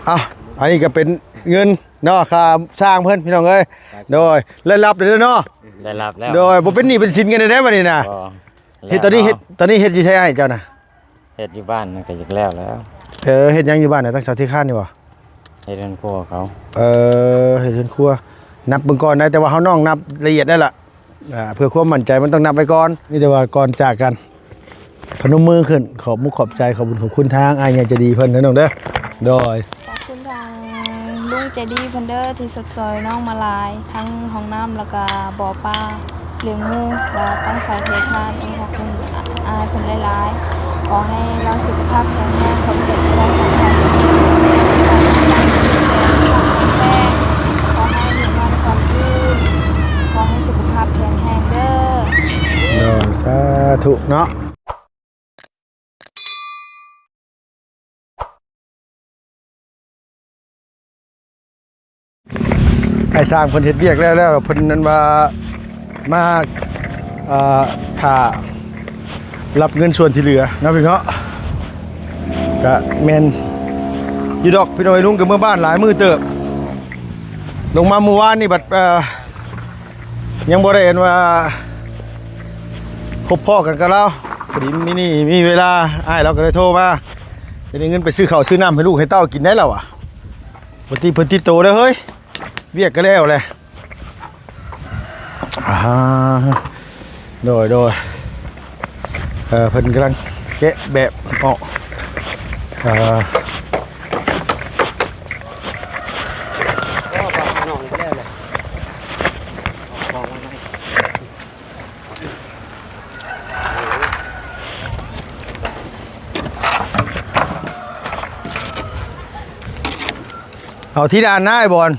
ເອົ້າ ອັນນີ້ກໍເປັນເງິນເນາະ ຄ່າສ້າງເພິ່ນ ພີ່ນ້ອງເອີຍ. ໂດຍ ໄດ້ຮັບແລ້ວເນາະ. ໄດ້ຮັບແລ້ວ. ໂດຍ ບໍ່ເປັນໜີ້ເປັນສິນກັນແລ້ວບັດນີ້ນະ. ເຮັດຕອນນີ້ ເຮັດ ຕອນນີ້ເຮັດຢູ່ໃສອ້າຍເຈົ້ານະ? ເຮັດຢູ່ບ້ານມັນກໍຢາກແລ້ວແລ້ວ. ເອີ ເຮັດຫຍັງຢູ່ບ້ານນະ? ຕັ້ງເສົາເທຄານນີ້ບໍ່? ເຮັດເຮືອນຄົວເຂົາ. ເອີ ເຮັດເຮືອນຄົວ. ນັບເບິ່ງກ່ອນນະ ແຕ່ວ່າເຮົານ້ອງນັບລະອຽດໄດ້ລະ. ອ່າ ເພື່ອຄວາມໝັ້ນໃຈມັນຕ້ອງນັບໄວ້ກ່ອນ. ມີແຕ່ວ່າກ່ອນຈາກກັນ ພະນົມມືຂຶ້ນ ຂອບມຸກຂອບໃຈ ຂອບບຸນຂອບຄຸນທາງອ້າຍໃຫຍ່ໃຈດີເພິ່ນເດີນ້ອງເດີ. ໂດຍ ຂອບຄຸນທາງລຸງໃຈດີເພິ່ນເດີ ທີ່ຊົດຊ່ອຍນ້ອງມາຫຼາຍ ທັງຫ້ອງນ້ຳ ແລ້ວກະບໍ່ປາ ລ້ຽງໝູ ແລ້ວຕັ້ງສາຍເທທານ. ຕ້ອງຂອບຄຸນອ້າຍເພິ່ນຫຼາຍໆ. ຂໍໃຫ້ລາວສຸຂະພາບແຂງແຮງ ຄວາມເຈັບບໍ່ໄດ້ ຂອງແຂງແຮງ ຂອງແຂງແຮງ ຂໍໃຫ້ມີເງິນຄວາມຄືນ ຂໍໃຫ້ສຸຂະພາບແຂງແຮງເດີ. ໂດຍ ສາທຸເນາະ. ອ້າຍຊ່າງເພິ່ນເຮັດວຽກແລ້ວ ແລ້ວເພິ່ນນັ້ນວ່າມາ ເອີ ຖ້າຮັບເງິນສ່ວນທີ່ເຫຼືອເນາະພີ່ເນາະ. ກະແມ່ນຢູ່ດອກພີ່ນ້ອງເອີຍ ລຸງກໍເມືອບ້ານຫຼາຍມື້ເຕີບ. ລົງມາມື້ວານນີ້ບັດ ເອີ ຍັງບໍ່ໄດ້ອັນວ່າພົບພໍ້ກັນກັບລາວ. ພໍດີມື້ນີ້ມີເວລາ ອ້າຍລາວກໍເລີຍໂທມາ ຈະໄດ້ເງິນໄປຊື້ເຂົ້າຊື້ນ້ຳໃຫ້ລູກໃຫ້ເຕົ້າກິນໄດ້ລາວວ່າ. ບໍ່ຕິດເພິ່ນຕິດໂຕເດີເຮີ້ຍ ວຽກກໍແລ້ວແຫຼະ. ອ່າ ໂດຍ ໂດຍ ເອີ ເພິ່ນກຳລັງແກະແບບອອກ. ເອີ ເອົາທີລະອັນນະ ໄອ້ບອນ.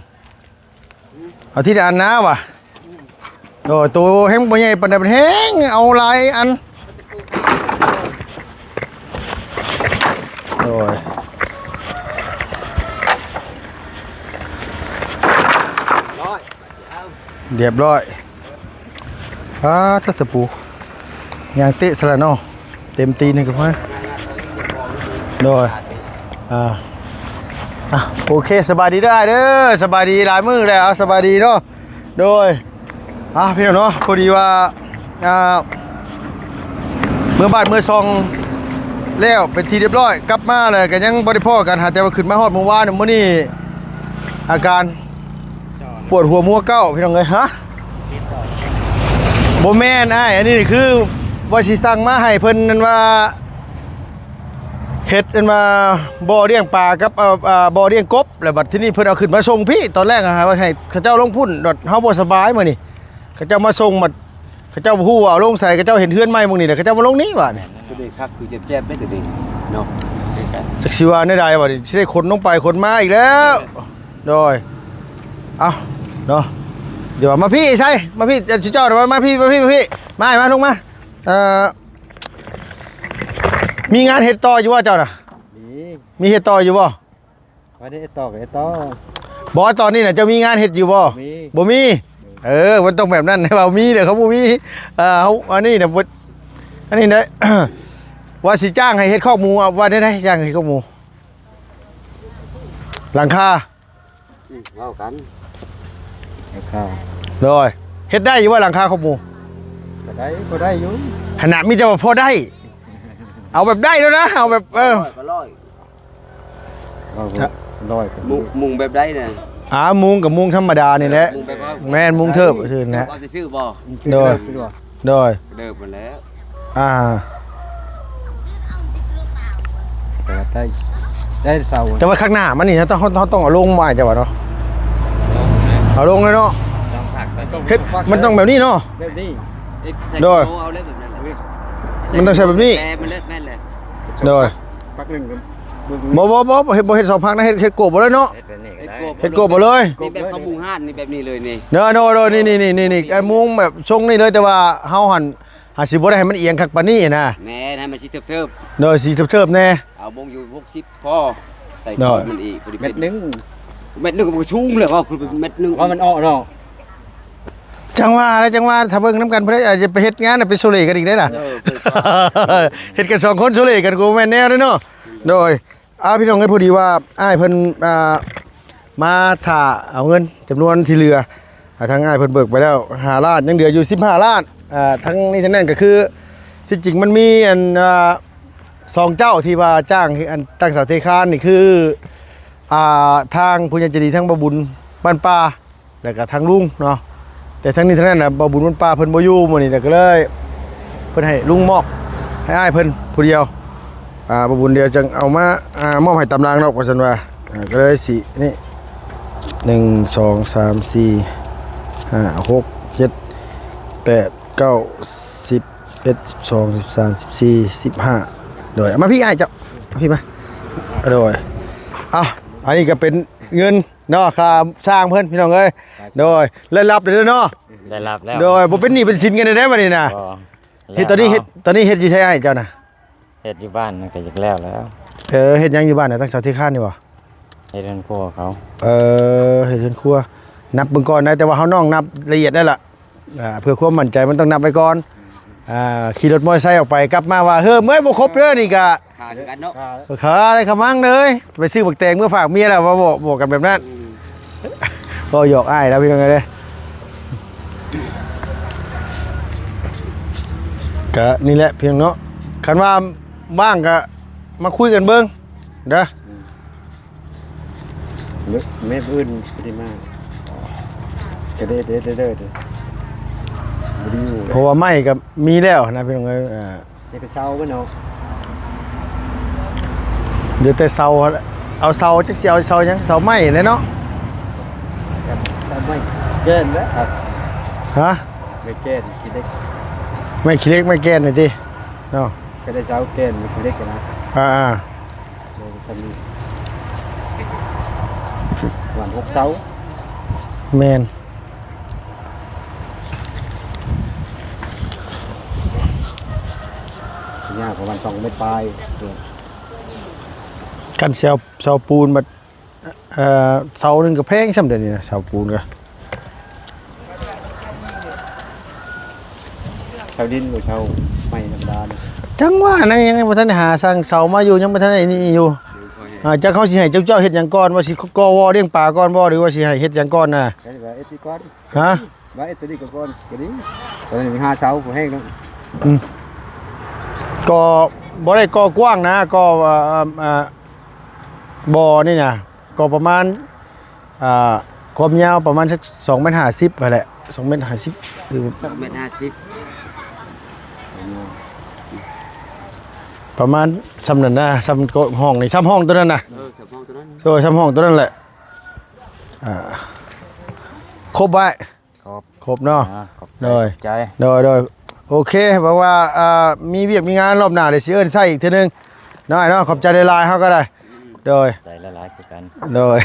ເອົາທີລະອັນນະວ່າ. ໂດຍ ໂຕແຮງບໍ່ໃຫຍ່ປານໃດ ມັນແຮງເອົາຫຼາຍອັນ. ໂດຍ ຮຽບຮ້ອຍ. ອ່າ ຕະ ຕະປູ ຍ່າງເຕະຊະລະເນາະ ເຕັມຕີນນີ້ກໍພໍ. ໂດຍ ອ່າ ອ່ະ ໂອເຄ ສະບາຍດີເດີອ້າຍເດີ ສະບາຍດີຫຼາຍມື້ແລ້ວ ສະບາຍດີເນາະ. ໂດຍ ອ່າ ພີ່ນ້ອງເນາະ ພໍດີວ່າ ອ່າ ເມືອບ້ານເມືອຊ່ອງແລ້ວເປັນທີ່ຮຽບຮ້ອຍ ກັບມາແລ້ວກໍຍັງບໍ່ໄດ້ພໍ້ກັນ ຫາແຕ່ວ່າຂຶ້ນມາຮອດມື້ວານ ມື້ນີ້ອາການ ປວດຫົວມົວເກົ້າ ພີ່ນ້ອງເອີຍ. ຮະ? ບໍ່ແມ່ນອ້າຍ ອັນນີ້ຄືວ່າຊິສັ່ງມາໃຫ້ເພິ່ນນັ້ນວ່າ ເຮັດອັນວ່າບໍ່ລ້ຽງປາກັບ ເອີ ເອີ ບໍ່ລ້ຽງກົບ ແລ້ວບັດທີນີ້ເພິ່ນເອົາຂຶ້ນມາສົ່ງພີ້ ຕອນແລກຫັ້ນວ່າໃຫ້ເຂົາເຈົ້າລົງພຸ້ນ ເຮົາບໍ່ສະບາຍມື້ນີ້ ເຂົາເຈົ້າມາສົ່ງ ບັດເຂົາເຈົ້າບໍ່ຮູ້ວ່າເອົາລົງໃສ ເຂົາເຈົ້າເຫັນເຮືອນໃໝ່ໝ່ອງນີ້ແຫຼະ ເຂົາເຈົ້າມາລົງນີ້ບາດນີ້. ໂຕນີ້ຄັກຄືແຈບໆເດ້ໂຕນີ້ເນາະ ຈັກຊິວ່າແນວໃດບາດນີ້ ຊິໄດ້ຂົນລົງໄປຂົນມາອີກແລ້ວ. ໂດຍ ເອົ້າ ເນາະ ດຽວມາພີ້ ໃສ່ ມາພີ້ ເຈົ້າ ມາ ມາພີ້ ມາພີ້ ມາພີ້ ມາ ມາລົງມາ. ເອີ ມີງານເຮັດຕໍ່ຢູ່ບໍ່ເຈົ້ານະ? ມີ ມີເຮັດຕໍ່ຢູ່ບໍ່? ວ່າໄດ້ເຮັດຕໍ່ກໍເຮັດຕໍ່. ບໍ່ ຕອນນີ້ນະ ເຈົ້າມີງານເຮັດຢູ່ບໍ່? ມີ ບໍ່ມີ. ເອີ ມັນຕ້ອງແບບນັ້ນ ເວົ້າມີເດ້ ເຂົາບໍ່ມີ. ເອີ ເຮົາ ອັນນີ້ນະ ອັນນີ້ນະ ວ່າຊິຈ້າງໃຫ້ເຮັດຄອກໝູ ວ່າແນວໃດ ຈ້າງເຮັດຄອກໝູ ຫຼັງຄາ. ອືມ ເວົ້າກັນ ຫຼັງຄາ. ໂດຍ ເຮັດໄດ້ຢູ່ບໍ່ຫຼັງຄາຄອກໝູ? ກໍໄດ້ ກໍໄດ້ຢູ່ ຫັ້ນນະ ມີແຕ່ວ່າພໍໄດ້ ເອົາແບບໄດ້ໂລດນະ ເອົາແບບ ເອີ ກໍຮ້ອຍ ເອົາແບບຮ້ອຍ ມຸງ ມຸງແບບໃດນະ? ອ່າ ມຸງກໍມຸງທຳມະດານີ້ແຫຼະ ມຸງແບບວ່າ ແມ່ນ ມຸງເທີບຊື່ນະ ເອົາແຕ່ຊື່ບໍ່? ໂດຍ ໂດຍ ເດີບຫັ້ນແຫຼະ. ອ່າ ແຕ່ວ່າໄດ້ ໄດ້ເສົາ ແຕ່ວ່າຂ້າງໜ້າມັນນີ້ ເຮົາຕ້ອງ ເຮົາ ເຮົາຕ້ອງເອົາລົງມາ ເຈົ້າວ່າເນາະ ເອົາລົງເລີຍເນາະ. ເຮັດ ມັນຕ້ອງແບບນີ້ເນາະ ແບບນີ້ ໂດຍ ເອົາເລີຍແບບນັ້ນແຫຼະ ມັນຕ້ອງໃຊ້ແບບນີ້ ແຕ່ມັນເລີດແມ່ນແຫຼະ. ໂດຍ ພັກໜຶ່ງ ບໍ່ ບໍ່ ບໍ່ ບໍ່ເຮັດ ບໍ່ເຮັດສອງພັກນະ ເຮັດ ເຮັດໂກບເອົາເລີຍເນາະ ເຮັດໂກບ ເຮັດໂກບເອົາເລີຍ ເຮັດໂກບເອົາເລີຍ. ນີ້ແບບເຂົາມຸງຮ້ານນີ້ແບບນີ້ເລີຍນີ້ ໂດຍ ໂດຍ ໂດຍ ນີ້ ນີ້ ນີ້ ນີ້ ອັນມຸງແບບຊົງນີ້ເລີຍ ແຕ່ວ່າເຮົາຫັ້ນ ຫາກຊິບໍ່ໄດ້ໃຫ້ມັນອຽງຄັກປານນີ້ນະ. ແມ່ນ ໃຫ້ມັນຊິເທີບໆ ໂດຍ ຊິເທີບໆແດ່ ເອົາບົງຢູ່ຫົກສິບພໍ ໃສ່ ໂດຍ ຂອບມັນອີກ ພໍດີ ແມັດໜຶ່ງ ແມັດໜຶ່ງກໍບໍ່ສູງແລ້ວ ເວົ້າຄືແມັດໜຶ່ງ ວ່າມັນອອກເນາະ. ຈັ່ງວ່າແຫຼະ ຈັ່ງວ່າ ຖ້າເບິ່ງນຳກັນ ຜູ້ໃດອາດຈະໄປເຮັດງານ ໄປໂຊເລກັນອີກໄດ້ລະ. ເອີ ເຮັດກັນສອງຄົນໂຊເລກັນກໍບໍ່ແມ່ນແນວເດ້ເນາະ. ໂດຍ ອ້າ ພີ່ນ້ອງເອີຍ ພໍດີວ່າອ້າຍເພິ່ນ ອ່າ ມາຖ້າເອົາເງິນຈຳນວນທີ່ເຫຼືອ ອ່າ ທາງອ້າຍເພິ່ນເບີກໄປແລ້ວຫ້າລ້ານ ຍັງເຫຼືອຢູ່ສິບຫ້າລ້ານ. ອ່າ ທັງນີ້ທັງນັ້ນກໍຄື ທີ່ຈິງມັນມີອັນ ອ່າ ສອງເຈົ້າທີ່ວ່າຈ້າງ ອັນຕັ້ງເສົາເທຄານນີ້ຄື ອ່າ ທາງຜູ້ໃຫຍ່ໃຈດີທາງບ່າວບຸນບ້ານປ່າ ແລ້ວກໍທາງລຸງເນາະ. ແຕ່ທັງນີ້ທັງນັ້ນນະ ບ່າວບຸນບ້ານປ່າເພິ່ນບໍ່ຢູ່ມື້ນີ້ ແລ້ວກໍເລີຍເພິ່ນໃຫ້ລຸງມອບໃຫ້ອ້າຍເພິ່ນຜູ້ດຽວ. ອ່າ ບ່າວບຸນດຽວຈັ່ງເອົາມາ ອ່າ ມອບໃຫ້ຕາມຫຼັງດອກ ວ່າຊັ້ນວ່າ. ອ່າ ກໍເລີຍຊິນີ້ ໜຶ່ງ ສອງ ສາມ ສີ່ ຫ້າ ຫົກ ເຈັດ ແປດ ເກົ້າ ສິບ ສິບເອັດ ສິບສອງ ສິບສາມ ສິບສີ່ ສິບຫ້າ. ໂດຍ ເອົາມາພີ່ອ້າຍເຈົ້າ ເອົາພີ່ມາ. ໂດຍ ເອົາ ອັນນີ້ກໍເປັນເງິນ ເນາະ ຄ່າສ້າງເພິ່ນ ພີ່ນ້ອງເອີຍ. ໂດຍ ໄດ້ຮັບແລ້ວເນາະ ໄດ້ຮັບແລ້ວ. ໂດຍ ບໍ່ເປັນໜີ້ເປັນສິນກັນແລ້ວບັດນີ້ນະ. ເຮັດຕອນນີ້ ເຮັດຕອນນີ້ເຮັດຢູ່ໃສອ້າຍເຈົ້ານະ? ເຮັດຢູ່ບ້ານມັນກໍຢາກແລ້ວແລ້ວ. ເອີ ເຮັດຫຍັງຢູ່ບ້ານນະ? ຕັ້ງເສົາເທຄານນີ້ບໍ່? ເຮັດເຮືອນຄົວເຂົາ. ເອີ ເຮັດເຮືອນຄົວ. ນັບເບິ່ງກ່ອນນະ ແຕ່ວ່າເຮົານ້ອງນັບລະອຽດໄດ້ລະ. ອ່າ ເພື່ອຄວາມໝັ້ນໃຈມັນຕ້ອງນັບໄວ້ກ່ອນ. ອ່າ ຂີ່ລົດມໍໄຊອອກໄປ ກັບມາວ່າ ເຮີ້ມເອີຍ ບໍ່ຄົບເດີ ນີ້ກະ ຄ່າຄືກັນເນາະ ຄ່າໄດ້ຄ່າມັງເລີຍ. ໄປຊື້ບັກແຕງເມືອຝາກເມຍແລ້ວ ວ່າບອກ ບອກກັນແບບນັ້ນ. ອືມ ກໍຫຍອກອ້າຍແລ້ວ ພີ່ນ້ອງເອີຍ. ກະນີ້ແຫຼະ ພີ່ນ້ອງເນາະ ຄັນວ່າວ່າງກະມາຄຸຍກັນເບິ່ງເດີ. ອືມ ແມ່ນ ມື້ອື່ນຊິໄດ້ມາ ກະເດີໆໆ ບໍ່ໄດ້ຢູ່ ເພາະວ່າໄມ້ກໍມີແລ້ວນະ ພີ່ນ້ອງເອີຍ. ອ່າ ເຮັດເສົາມັນເນາະ ເຫຼືອແຕ່ເສົາ ເອົາເສົາ ຈັກຊິເອົາເສົາຫຍັງ ເສົາໄມ້ແຫຼະເນາະ. ເສົາໄມ້ແກ່ນແຫຼະ. ຮະ? ໄມ້ແກ່ນ ຂີ້ເຫຼັກ ໄມ້ຂີ້ເຫຼັກ ໄມ້ແກ່ນນີ້ຕິເນາະ. ກໍໄດ້ເສົາແກ່ນ ມີຂີ້ເຫຼັກນະ. ອ່າໆ ເອີ ກໍມີປະມານຫົກເສົາ. ແມ່ນ ຍາວປະມານສອງເມັດປາຍ. ຄັນເສົາ ເສົາປູນບັດ ເອີ ເສົາໜຶ່ງກໍແພງຊ່ຳ ດຽວນີ້ນະ ເສົາປູນກໍ ເສົາດິນບໍ່ ເສົາໄມ້ທຳມະດານະ. ຈັ່ງວ່ານະ ຍັງບໍ່ທັນໄດ້ຫາຊ່າງເສົາມາຢູ່ ຍັງບໍ່ທັນໄດ້ນີ້ຢູ່. ອ່າ ຈັກເຮົາຊິໃຫ້ເຈົ້າ ເຈົ້າເຮັດຫຍັງກ່ອນ ວ່າຊິກໍ່ວໍລ້ຽງປາກ່ອນບໍ່ ຫຼືວ່າຊິໃຫ້ເຮັດຫຍັງກ່ອນນະ? ເຮັດ ວ່າເຮັດນີ້ກ່ອນ. ຮະ? ວ່າເຮັດຕົວນີ້ກໍກ່ອນກໍດີ ຕອນນີ້ມີຫ້າເສົາ ບໍ່ແຮງດອກ. ອືມ ກໍບໍ່ໄດ້ກໍ່ກວ້າງນະ ກໍ ອ່າ ອ່າ ບໍ່ນີ້ນະ ກໍປະມານ ອ່າ ຄວາມຍາວປະມານສັກສອງເມັດຫ້າສິບຫັ້ນແຫຼະ ສອງເມັດຫ້າສິບ ຫຼື ສອງເມັດຫ້າສິບ ປະມານຊ່ຳນັ້ນນະ ຊ່ຳຫ້ອງນີ້ ຊ່ຳຫ້ອງຕົວນັ້ນນະ. ເອີ ຊ່ຳຫ້ອງຕົວນັ້ນ ໂດຍ ຊ່ຳຫ້ອງຕົວນັ້ນແຫຼະ. ອ່າ ຄົບໄວ້ ຄົບ ຄົບເນາະ. ອ່າ ຂອບໃຈ ໂດຍ ຂອບໃຈ ໂດຍ ໂດຍ ໂອເຄ ແບບວ່າ ອ່າ ມີວຽກມີງານ ລອບໜ້າດຽວຊິເອີ້ນໃຊ້ອີກເທື່ອໜຶ່ງເນາະ ເນາະ. ຂອບໃຈຫຼາຍໆ ເຮົາກໍໄດ້ ໂດຍ ໃຈຫຼາຍໆຄືກັນ ໂດຍ.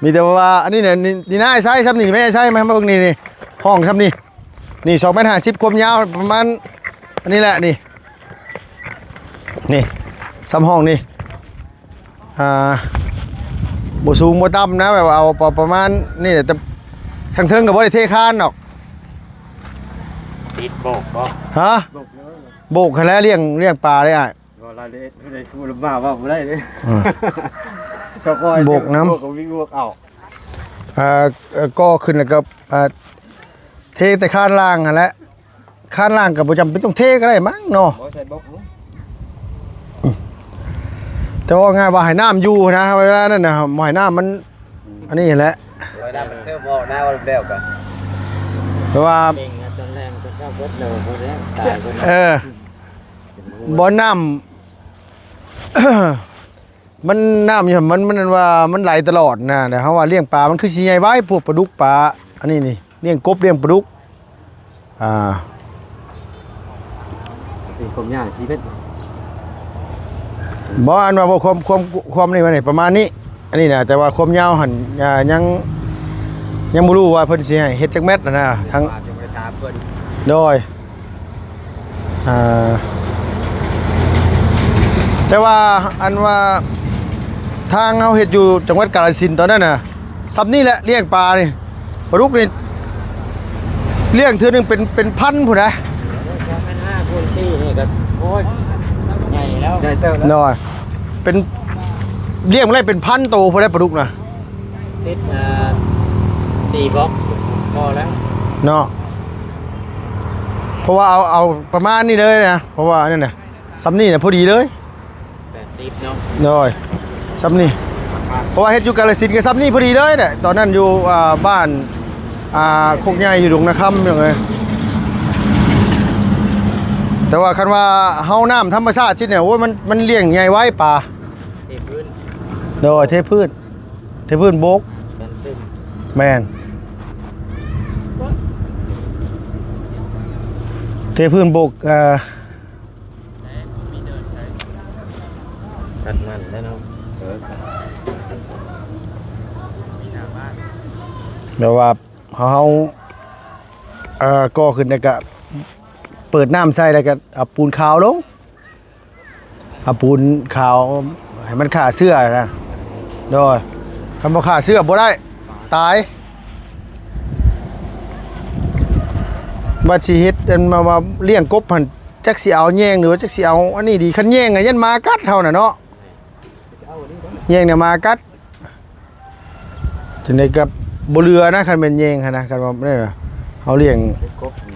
ມີແຕ່ວ່າອັນນີ້ແຫຼະ ນີ້ ນີ້ນະ ອ້າຍໄຊ ຊ່ຳນີ້ແມ່ ອ້າຍໄຊ ມາ ມາເບິ່ງນີ້ ນີ້ ຫ້ອງຊ່ຳນີ້ ນີ້ ສອງເມັດຫ້າສິບ ຄວາມຍາວປະມານອັນນີ້ແຫຼະ ນີ້ ນີ້ ຊ່ຳຫ້ອງນີ້ ອ່າ ບໍ່ສູງບໍ່ຕ່ຳນະ ແບບວ່າເອົາປະ ປະມານນີ້ແຫຼະ ແຕ່ທາງເທິງກໍບໍ່ໄດ້ເທຄານດອກ. ຕິດໂບກບໍ່? ຮະ? ໂບກຫັ້ນແຫຼະ ລ້ຽງ ລ້ຽງປາເດ້ອ້າຍ. ບໍ່ລາຍລະອຽດ ບໍ່ໄດ້ ຄືມາເວົ້າບໍ່ໄດ້ເດ້. ອືມ ໂບກນຳ ໂບກກໍວິກເອົາ ເອີ ກໍ່ຂຶ້ນແລ້ວກໍ ເອີ ເທແຕ່ຄານລ່າງຫັ້ນແຫຼະ. ຄານລ່າງກໍບໍ່ຈຳເປັນຕ້ອງເທກໍໄດ້ມັ້ງເນາະ. ບໍ່ໃສ່ບລັອກເນາະ. ແຕ່ວ່າງ່າຍວ່າໃຫ້ນ້ຳຢູ່ນະ ເວລານັ້ນນະ ບໍ່ໃຫ້ນ້ຳມັນ ອືມ ອັນນີ້ແຫຼະ ບໍ່ໃຫ້ນ້ຳມັນເຊີບອອກນະ ວ່າແລ້ວກໍ ແຕ່ວ່າ ເປັນຕອນແລງກໍເຈົ້າເບິດແລ້ວ ບໍ່ໄດ້ຕາຍເບິດ. ເອີ ບໍ່ ນ້ຳ ມັນ ນ້ຳຢູ່ ມັນ ມັນ ມັນວ່າມັນໄຫຼຕະຫຼອດນະ ແລ້ວເຮົາວ່າລ້ຽງປາມັນຄືຊິໃຫຍ່ໄວ ພວກປາດຸກປາ ອັນນີ້ນີ້ ລ້ຽງກົບລ້ຽງປາດຸກ. ອ່າ ເປັນຄວາມຍາວຊີວິດ ບໍ່ ອັນວ່າບໍ່ ຄວາມ ຄວາມ ຄວາມນີ້ມັນປະມານນີ້ ອັນນີ້ນະ ແຕ່ວ່າຄວາມຍາວຫັ້ນ ອ່າ ຍັງ ຍັງບໍ່ຮູ້ວ່າເພິ່ນຊິໃຫ້ເຮັດຈັກແມັດຫັ້ນນະ ທາງ ຍັງບໍ່ໄດ້ຖາມເພິ່ນ ໂດຍ ອ່າ ແຕ່ວ່າອັນວ່າທາງເຮົາເຮັດຢູ່ຈັງຫວັດກາລະສິນຕອນນັ້ນນະ ຊ່ຳນີ້ແຫຼະ ລ້ຽງປານີ້ ປາດຸກນີ້ ລ້ຽງເທື່ອໜຶ່ງເປັນ ເປັນພັນພຸ້ນນະ. ສອງພັນຫ້າຄູນສີ່ນີ້ກໍ ໂອ້ຍ ໃຫຍ່ແລ້ວ ໃຫຍ່ເຕີບແລ້ວ ໂດຍ. ປັນ ລ້ຽງມາໄດ້ເປັນພັນໂຕພຸ້ນແຫຼະປາດຸກນະ ຕິດ ເອີ ສີ່ບລັອກພໍແລ້ວເນາະ. ເພາະວ່າເອົາ ເອົາປະມານນີ້ເລີຍນະ ເພາະວ່າອັນນັ້ນນະ ຊ່ຳນີ້ນະພໍດີເລີຍ ແປດສິບເນາະ ໂດຍ ຊ່ຳນີ້ ເພາະວ່າເຮັດຢູ່ກາລະສິນກໍຊ່ຳນີ້ພໍດີເລີຍແຫຼະ. ຕອນນັ້ນຢູ່ ອ່າ ບ້ານ ອ່າ ໂຄກໃຫຍ່ ຢູ່ດົງນາຄຳ ພີ່ນ້ອງເອີຍ. ແຕ່ວ່າຄັນວ່າເຮົານ້ຳທຳມະຊາດຊິນີ້ ໂອ້ຍ ມັນ ມັນລ້ຽງໃຫຍ່ໄວປາ ເທພື້ນ ໂດຍ ເທພື້ນ ເທພື້ນບົກ ກັນຊຶມ ແມ່ນ ເທພື້ນບົກ ເອີ ຕັດມັນແລ້ວເນາະ ເອີ ແບບວ່າເຮົາ ເອີ ກໍ່ຂຶ້ນແລ້ວກະເປີດນ້ຳໃສ່ ແລ້ວກະເອົາປູນຂາວລົງ ເອົາປູນຂາວໃຫ້ມັນຂ້າເຊື້ອນະ ໂດຍ ຄັນບໍ່ຂ້າເຊື້ອບໍ່ໄດ້ ຕາຍ. ວ່າຊິເຮັດອັນ ມາ ວ່າລ້ຽງກົບຫັ້ນ ຈັກຊິເອົາແຍງ ຫຼືວ່າຈັກຊິເອົາອັນນີ້ດີ ຄັນແຍງກໍຢ້ານໝາກັດເຮົານະເນາະ ແຍງນີ້ໝາກັດ ຈັ່ງໃດກໍບໍ່ເຫຼືອນະ ຄັນແມ່ນແຍງຫັ້ນນະ ຄັນວ່າແນວເຮົາລ້ຽງ ເຮັດກົບນີ້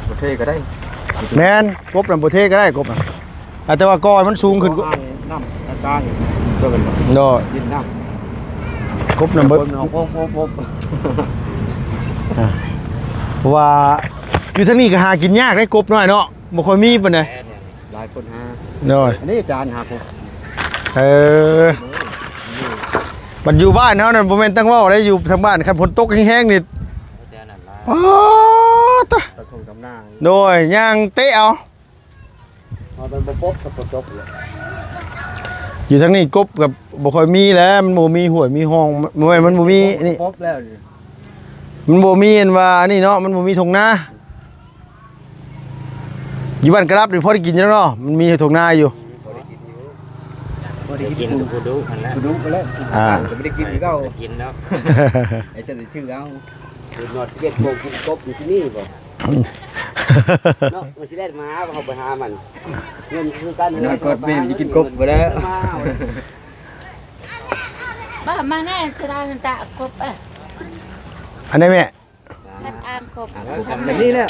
ບໍ່ເທກໍໄດ້ ແມ່ນ ກົບນະບໍ່ເທກໍໄດ້ ກົບນະ ອາ ແຕ່ວ່າກໍໃຫ້ມັນສູງຂຶ້ນ ກໍອ່າງນ້ຳກາງໆ ໂດຍ ກິນນ້ຳ ກົບນະເບິດ ອາ ເພາະວ່າຢູ່ທາງນີ້ກໍຫາກິນຍາກເດ້ ກົບນ້ອຍເນາະ ບໍ່ຄ່ອຍມີປານໃດ ແມ່ນ ຫຼາຍຄົນຫາ ໂດຍ ອັນນີ້ອາຈານຫາກົບ ເອີ ບັດຢູ່ບ້ານເຮົານັ້ນບໍ່ແມ່ນຕັ້ງເວົ້າໄດ້ ຢູ່ທາງບ້ານຄັນຝົນຕົກແຮງໆນີ້ ແຖວນັ້ນຫຼາຍ ປາດຕະ ຕາທົ່ງຕານາ ໂດຍ ຍ່າງເຕະເອົາ ເຮົາມັນບໍ່ປົບກໍບໍ່ຈົບເລີຍ ຢູ່ທາງນີ້ກົບກໍບໍ່ຄ່ອຍມີແຫຼະ ມັນບໍ່ມີຫ້ວຍມີຮ່ອງ ບໍ່ແມ່ນມັນບໍ່ມີນີ້ ປົບແລ້ວນີ້ ມັນບໍ່ມີອັນວ່າອັນນີ້ເນາະ ມັນບໍ່ມີທົ່ງນາ ຢູ່ບ້ານກະລັບນີ້ພໍໄດ້ກິນຢູ່ແລ້ວເນາະ ມັນມີທົ່ງນາຢູ່ ພໍໄດ້ກິນຢູ່ ພໍໄດ້ກິນ ກິນກັບຜູ້ດຸຫັ້ນແຫຼະ ຜູ້ດຸຫັ້ນແຫຼະ ອ່າ ກໍບໍ່ໄດ້ກິນຄືເກົ່າ ກິນເນາະ ໄອ້ຊັ້ນໄດ້ຊື້ເອົາ ນອນສິບເອັດໂມງກິນກົບຢູ່ທີ່ນີ້ບໍ່ ເນາະ ມັນຊິແລ່ນມາຫາ ເຮົາໄປຫາມັນ ເງິນຄືກັນ ນອນກອດແມ່ມັນຊິກິນກົບບໍ່ໄດ້ ມາຫາເຮົາ ບໍ່ ມາແນ່ ສະດານຕະກົບ ເອີ ອັນໃດແມ່ ພັດອ່າງກົບ ອ່າ ຊ່ຳນີ້ແຫຼະ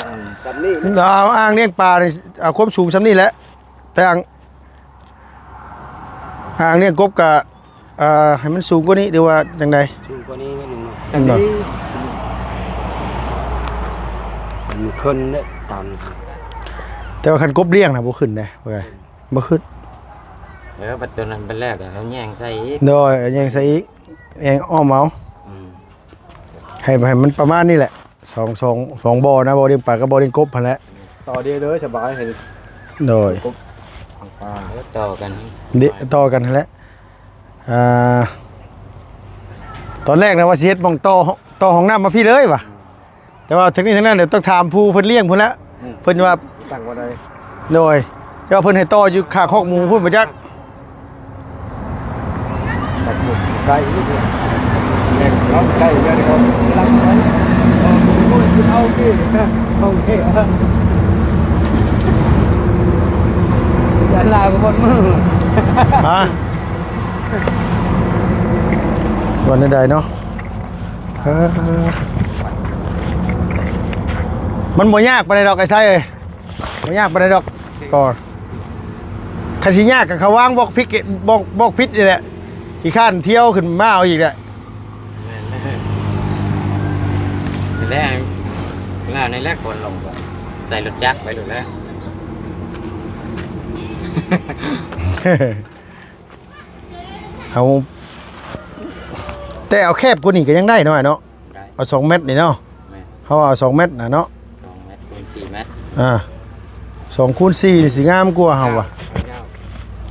ຊ່ຳນີ້ ເອົາອ່າງລ້ຽງປານີ້ ເອົາຄວາມສູງຊ່ຳນີ້ແຫຼະ ແຕ່ອ່າງ ອ່າງລ້ຽງກົບກະ ອ່າ ໃຫ້ມັນສູງກວ່ານີ້ ຫຼືວ່າຈັ່ງໃດ ສູງກວ່ານີ້ໜ້ອຍໜຶ່ງເນາະ ຈັ່ງໃດ ມັນຂຶ້ນເດ້ຕາມ ແຕ່ວ່າຄັນກົບລ້ຽງນະບໍ່ຂຶ້ນເດ້ ບໍ່ຂຶ້ນ ເອີ ບັດຕົວນັ້ນບັດແລ້ວກໍເອົາແຍງໃສ່ອີກ ໂດຍ ເອົາແຍງໃສ່ອີກ ແຍງອ້ອມເອົາ ອືມ ໃຫ້ ໃຫ້ມັນປະມານນີ້ແຫຼະ ສອງ ສອງ ສອງບໍ່ນະ ບໍ່ລ້ຽງປາກັບບໍ່ລ້ຽງກົບຫັ້ນແຫຼະ ຕໍ່ດຽວເດີ ສະບາຍ ໃຫ້ ໂດຍ ກົບ ອ່າງປາ ເອີ ຕໍ່ກັນ ເດ ຕໍ່ກັນຫັ້ນແຫຼະ ອ່າ ຕອນແລກນະວ່າຊິເຮັດໝ່ອງຕໍ່ ຕໍ່ຫ້ອງນ້ຳມາພີ້ເລີຍວ່າ ແຕ່ວ່າທັງນີ້ທັງນັ້ນ ດຽວຕ້ອງຖາມຜູ້ເພິ່ນລ້ຽງພຸ້ນແຫຼະ ອືມ ເພິ່ນວ່າຕັ້ງບໍ່ໄດ້ ໂດຍ ແຕ່ວ່າເພິ່ນໃຫ້ຕໍ່ຢູ່ຂ້າງຄອກໝູພຸ້ນບໍ່ຈັກ ຕັດໝົດໄດ້ຢູ່ເດ້ ແມ່ນເນາະ ໄດ້ຢູ່ເດ້ ລັງໄວ້ ເອົາຄືເອົາຄືເອົາຄື ຢ້ານລາວກໍໝົດມື ຮະ ວ່າແນວໃດເນາະ ເອີ ມັນບໍ່ຍາກປານໃດດອກ ໄອ້ໄຊເອີຍ ບໍ່ຍາກປານໃດດອກ ກໍ ຄັນຊິຍາກກໍເຂົາວາງບລັອກຜິດ ບລັອກ ບລັອກຜິດນີ້ແຫຼະ ຂີ້ຄ້ານທ່ຽວຂຶ້ນມາເອົາອີກແຫຼະ ແມ່ນແລ້ວ ແລ້ວນີ້ແຫຼະ ຄົນລົງກໍໃສ່ລົດຈັກໄປໂລດແລ້ວ ເອົາ ແຕ່ເອົາແຄບກວ່ານີ້ກໍຍັງໄດ້ເນາະ ອ້າຍເນາະ ໄດ້ ເອົາສອງແມັດນີ້ເນາະ ແມ່ນ ເຮົາເອົາສອງແມັດນະເນາະ ສອງແມັດຄູນສີ່ແມັດ ອ່າ ສອງຄູນສີ່ນີ້ຊິງາມກວ່າເຮົາວ່າ ຍາວ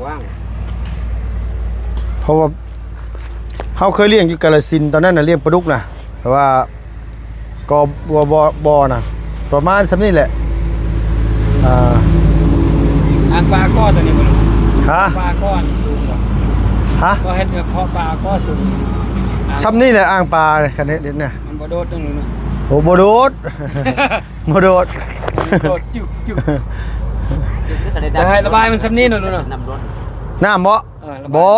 ກວ້າງ ເພາະວ່າເຮົາເຄີຍລ້ຽງຢູ່ກາລະສິນ ຕອນນັ້ນນະລ້ຽງປາດຸກນະ ແຕ່ວ່າກໍບໍ່ ບໍ່ ບໍ່ນະ ປະມານຊ່ຳນີ້ແຫຼະ ອ່າ ອ່າງປາກໍຕົວນີ້ບໍ່ ຮະ ປາກໍສູງບໍ່ ຮະ ກໍເຮັດເພື່ອເຄາະປາກໍສູງ ອ່າ ຊ່ຳນີ້ແຫຼະອ່າງປາ ຄັນເຮັດ ເຮັດນະ ມັນບໍ່ໂດດຕົງນີ້ນະ ໂອ້ ບໍ່ໂດດ ບໍ່ໂດດ ໂດດຈຸກໆ ແຕ່ໃຫ້ລະບາຍມັນຊ່ຳນີ້ເນາະ ນ້ຳລົດ ນ້ຳບໍ່? ເອີ ບໍ່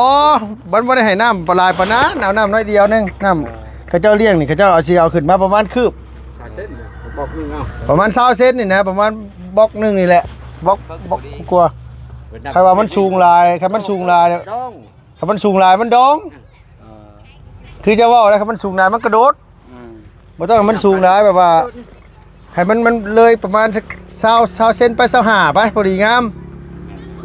ມັນບໍ່ໄດ້ໃຫ້ນ້ຳຫຼາຍປານນັ້ນ ເອົານ້ຳໜ້ອຍດຽວໜຶ່ງ ນ້ຳ ເອີ ເຂົາເຈົ້າລ້ຽງນີ້ ເຂົາເຈົ້າເອົາ ຊິເອົາຂຶ້ນມາປະມານຄືບ ຊາວເຊັນ ບອກໜຶ່ງເອົາ ປະມານຊາວເຊັນນີ້ນະ ປະມານບອກໜຶ່ງນີ້ແຫຼະ ບອກ ບອກກວ່າ ຄັນວ່າມັນສູງຫຼາຍ ຄັນມັນສູງຫຼາຍ ດອງ ຄັນມັນສູງຫຼາຍມັນດອງ ເອີ ຄືຈະເວົ້າແລ້ວ ຄັນມັນສູງຫຼາຍມັນກະໂດດ ອືມ ບໍ່ຕ້ອງໃຫ້ມັນສູງຫຼາຍ ແບບວ່າໃຫ້ມັນ ມັນເລີຍປະມານສັກຊາວ ຊາວເຊັນໄປ ຊາວຫ້າໄປ ພໍດີງາມ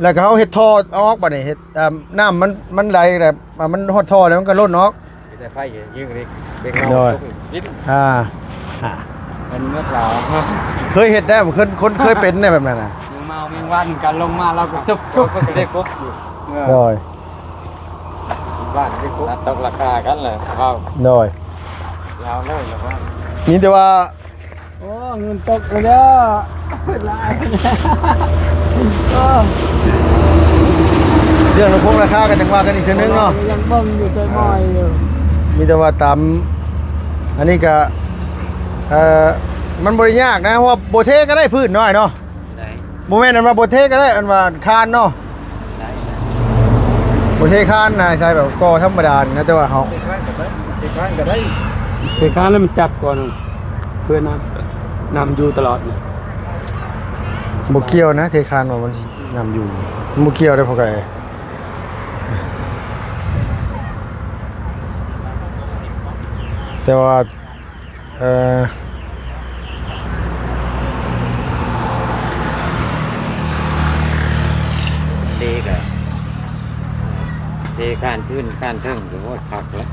ແມ່ນ ແລ້ວກໍເຮົາເຮັດທໍ່ອອກ ບາດນີ້ເຮັດ ເອີ ນ້ຳມັນ ມັນໄຫຼແລ້ວ ມັນຮອດທໍ່ແລ້ວມັນກໍລົ້ນອອກ ມີແຕ່ໄຟຍິງນີ້ເດັກນ້ອຍ ໂດຍ ຕົກດິນ ອ່າ ອ່າ ເປັນເມືອລາວ ເຄີຍເຮັດແລ້ວ ເຄີຍ ຄົນເຄີຍເປັນແນວແບບນັ້ນນະ ແມງເມົາແມງວັນກັນລົງມາ ລາວກໍຕຸບໆ ກໍໄດ້ກົບຢູ່ ເອີ ໂດຍ ບ້ານທີ່ ຕົກລາຄາກັນແຫຼະເຮົາ ໂດຍ ຊິເອົາເລີຍລະວ່າ ມີແຕ່ວ່າ ໂອ້ ເງິນຕົກແລ້ວເດີ ຫຼາຍ ໂອ້ ເລື່ອງລຳໂພງລາຄາກໍຈັ່ງວ່າກັນອີກເທື່ອໜຶ່ງເນາະ ຍັງເບິ່ງຢູ່ໃສ່ໝ້ອຍຢູ່ ມີແຕ່ວ່າຕາມ ອັນນີ້ກໍ ເອີ ມັນບໍ່ໄດ້ຍາກນະ ເພາະວ່າບໍ່ເທກໍໄດ້ພື້ນນ້ອຍເນາະ ໄດ້ ບໍ່ແມ່ນອັນວ່າບໍ່ເທກໍໄດ້ ອັນວ່າຄານເນາະ ໄດ້ ບໍ່ເທຄານນະ ໃສ່ແບບກໍ່ທຳມະດານີ້ນະ ແຕ່ວ່າເຮົາ ເທຄານກໍໄດ້ ເທຄານກໍໄດ້ ເທຄານແລ້ວມັນຈັບກ່ອນ ເພື່ອນ້ຳ ນ້ຳຢູ່ຕະຫຼອດນີ້ ບໍ່ກ່ຽວນະ ເທຄານວ່າມັນຊິນ້ຳຢູ່ ມັນບໍ່ກ່ຽວເດ້ພໍ່ໄກ່ ແຕ່ວ່າ ເອີ ເທກະ ເທຄານພື້ນຄານເທິງກໍໂຄດຄັກແລ້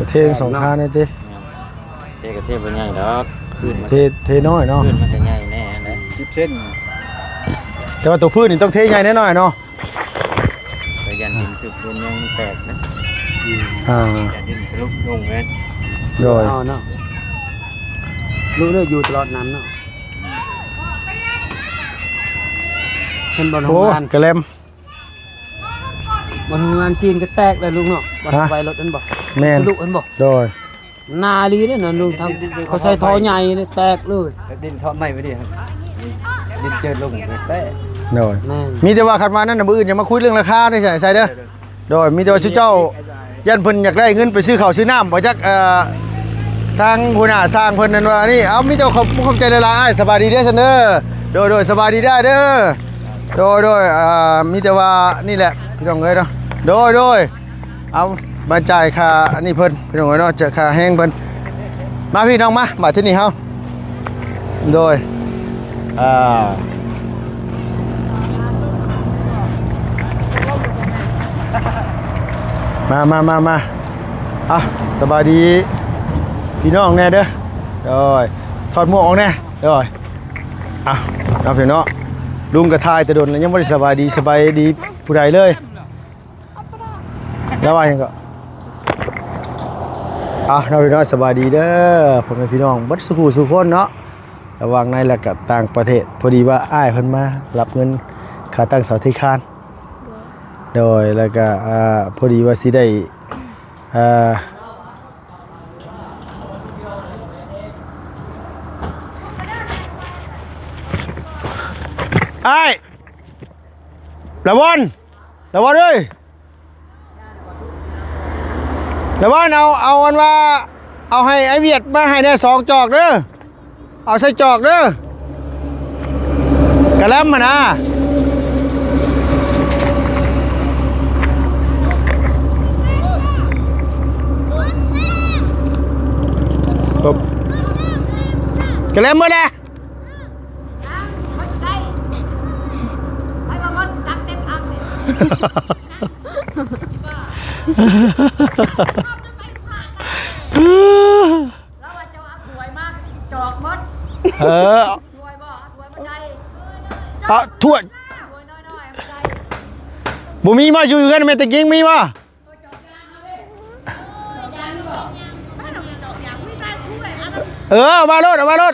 ວ ເທທັງສອງຄານເລີຍຕິ ແມ່ນ ເທກໍເທບໍ່ໃຫຍ່ດອກ ພື້ນມັນ ເທ ເທນ້ອຍເນາະ ພື້ນມັນກໍໃຫຍ່ແນ່ຫັ້ນແຫຼະ ສິບເຊັນ ແຕ່ວ່າຕົວພື້ນນີ້ຕ້ອງເທໃຫຍ່ແນ່ໜ້ອຍເນາະ ກໍຢ້ານດິນຊຸບ ດິນຍັງແຕກນະ ອ່າ ຢ້ານດິນທະລຸລົງເລີຍ ໂດຍ ເອົາເນາະ ລູກເລີຍຢູ່ຕະຫຼອດນ້ຳເນາະ ເຫັນບໍ່ ໂອ້ ໂຮງງານ ກະແລັມ ບ່ອນໂຮງງານຈີນກໍແຕກແລ້ວລຸງເນາະ ບ່ອນ ຮະ ໄວ້ລົດຫັ້ນບໍ່ ແມ່ນ ທະລຸຫັ້ນບໍ່ ໂດຍ ໜາອີ່ຫຼີເດ້ນັ້ນລຸງ ທາງ ເຂົາໃສ່ທໍ່ໃຫຍ່ນີ້ແຕກເລີຍ ດິນເທາະໃໝ່ໄວ້ດິ ດິນເຈີລົງແຕກ ໂດຍ ແມ່ນ ມີແຕ່ວ່າຄັນວ່ານັ້ນນະ ມື້ອື່ນຢ່າມາຄຸຍເລື່ອງລາຄາເດ້ ໃສ່ເດີ ໂດຍ ມີແຕ່ວ່າຊຸມເຈົ້າ ຢ້ານເພິ່ນຢາກໄດ້ເງິນໄປຊື້ເຂົ້າຊື້ນ້ຳບໍ່ຈັກ ເອີ ທາງຫົວໜ້າຊ່າງເພິ່ນນັ້ນວ່ານີ້ ເອົາ ມີແຕ່ຂອບ ຂອບໃຈຫຼາຍໆ ອ້າຍ ສະບາຍດີເດີຊັ້ນເດີ ໂດຍໆ ສະບາຍດີເດີ ໂດຍໆ ອ່າ ມີແຕ່ວ່ານີ້ແຫຼະ ພີ່ນ້ອງເອີຍເນາະ ໂດຍໆ ເອົາ ມາຈ່າຍຄ່າອັນນີ້ເພິ່ນ ພີ່ນ້ອງເອີຍເນາະ ຈ່າຍຄ່າແຮງເພິ່ນ ມາພີ່ນ້ອງມາ ບາດທີນີ້ເຮົາ ໂດຍ ອ່າ ມາ ມາ ມາ ມາ ເອົາ ສະບາຍດີພີ່ນ້ອງແດ່ເດີ ໂດຍ ຖອດໝວກອອກແດ່ ໂດຍ ເອົາ ເນາະ ພີ່ນ້ອງເນາະ ລຸງກໍຖ່າຍແຕ່ດົນແລ້ວ ຍັງບໍ່ໄດ້ສະບາຍດີ ສະບາຍດີຜູ້ໃດເລີຍ ລະວ່າຫຍັງກໍ ເອົາ ເນາະ ພີ່ນ້ອງ ສະບາຍດີເດີ ພໍ່ແມ່ພີ່ນ້ອງເບິດສູ່ຜູ້ສູ່ຄົນເນາະ ລະຫວ່າງໃນ ແລະ ກະຕ່າງປະເທດ ພໍດີວ່າອ້າຍເພິ່ນມາຮັບເງິນຄ່າຕັ້ງເສົາເທຄານ ໂດຍ ແລ້ວກະ ອ່າ ພໍດີວ່າຊິໄດ້ ອ່າ ອ້າຍ ລະວອນ ລະວອນເອີຍ ລະວອນ ເອົາ ເອົາອັນວ່າ ເອົາໃຫ້ອ້າຍຫວຽດມາໃຫ້ແດ່ສອງຈອກເດີ ເອົາໃສ່ຈອກເດີ ກະແລັມຫັ້ນນະ ກະແລັມໝົດແລ້ວ ລາວວ່າເຈົ້າເອົາຖ້ວຍມາຈອກໝົດ ເອີ ຖ້ວຍບໍ່ ເອົາຖ້ວຍມາໃສ່ ເອົາຖ້ວຍ ຖ້ວຍນ້ອຍໆມາໃສ່ ບໍ່ມີບໍ່ ຢູ່ເຮືອນແມ່ຕະກີ້ມີບໍ່? ເອີ ເອົາມາໂລດ ເອົາມາໂລດ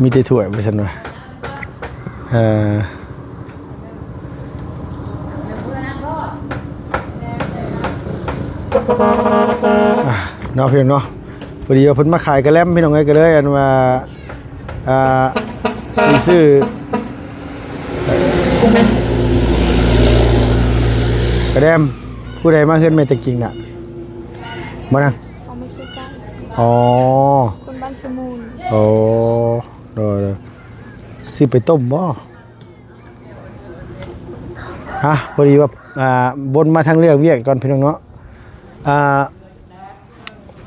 ມີແຕ່ຖ້ວຍວ່າຊັ້ນວ່າ ເອີ ອ່າ ເນາະ ພີ່ນ້ອງເນາະ ພໍດີວ່າເພິ່ນມາຂາຍກະແລັມ ພີ່ນ້ອງເອີຍ ກໍເລີຍອັນວ່າ ອ່າ ຊິຊື້ ກະແດມ ຜູ້ໃດມາເຮືອນແມ່ຕະກິງນະ? ບໍ່ນະ? ເອົາມາຊື້ກັນ. ອໍ ຄົນບ້ານສະໝຸນ. ໂອ້ ໂດຍໆ ຊື້ໄປຕົ້ມບໍ່? ອ່ະ ພໍດີວ່າ ອ່າ ວົນມາທາງເລື່ອງວຽກກ່ອນ ພີ່ນ້ອງເນາະ. ອ່າ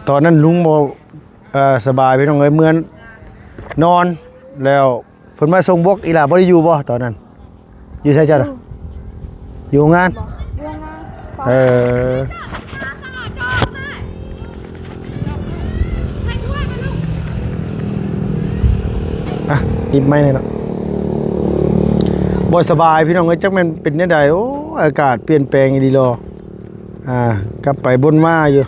ຕອນນັ້ນລຸງບໍ່ ເອີ ສະບາຍ ພີ່ນ້ອງເອີຍ ເມືອນອນ ແລ້ວເພິ່ນມາສົ່ງບົກ. ອີ່ຫຼ້າບໍ່ໄດ້ຢູ່ບໍ່ຕອນນັ້ນ? ຢູ່ໃສເຈົ້ານະ? ຢູ່ໂຮງງານ. ເອີ ອ່ະ ຕິດໄມແດ່ເນາະ. ບໍ່ສະບາຍ ພີ່ນ້ອງເອີຍ ຈັກແມ່ນເປັນແນວໃດ. ໂອ້ ອາກາດປ່ຽນແປງອີ່ຫຼີຫຼໍ. ອ່າ ກັບໄປວົນມາຢູ່.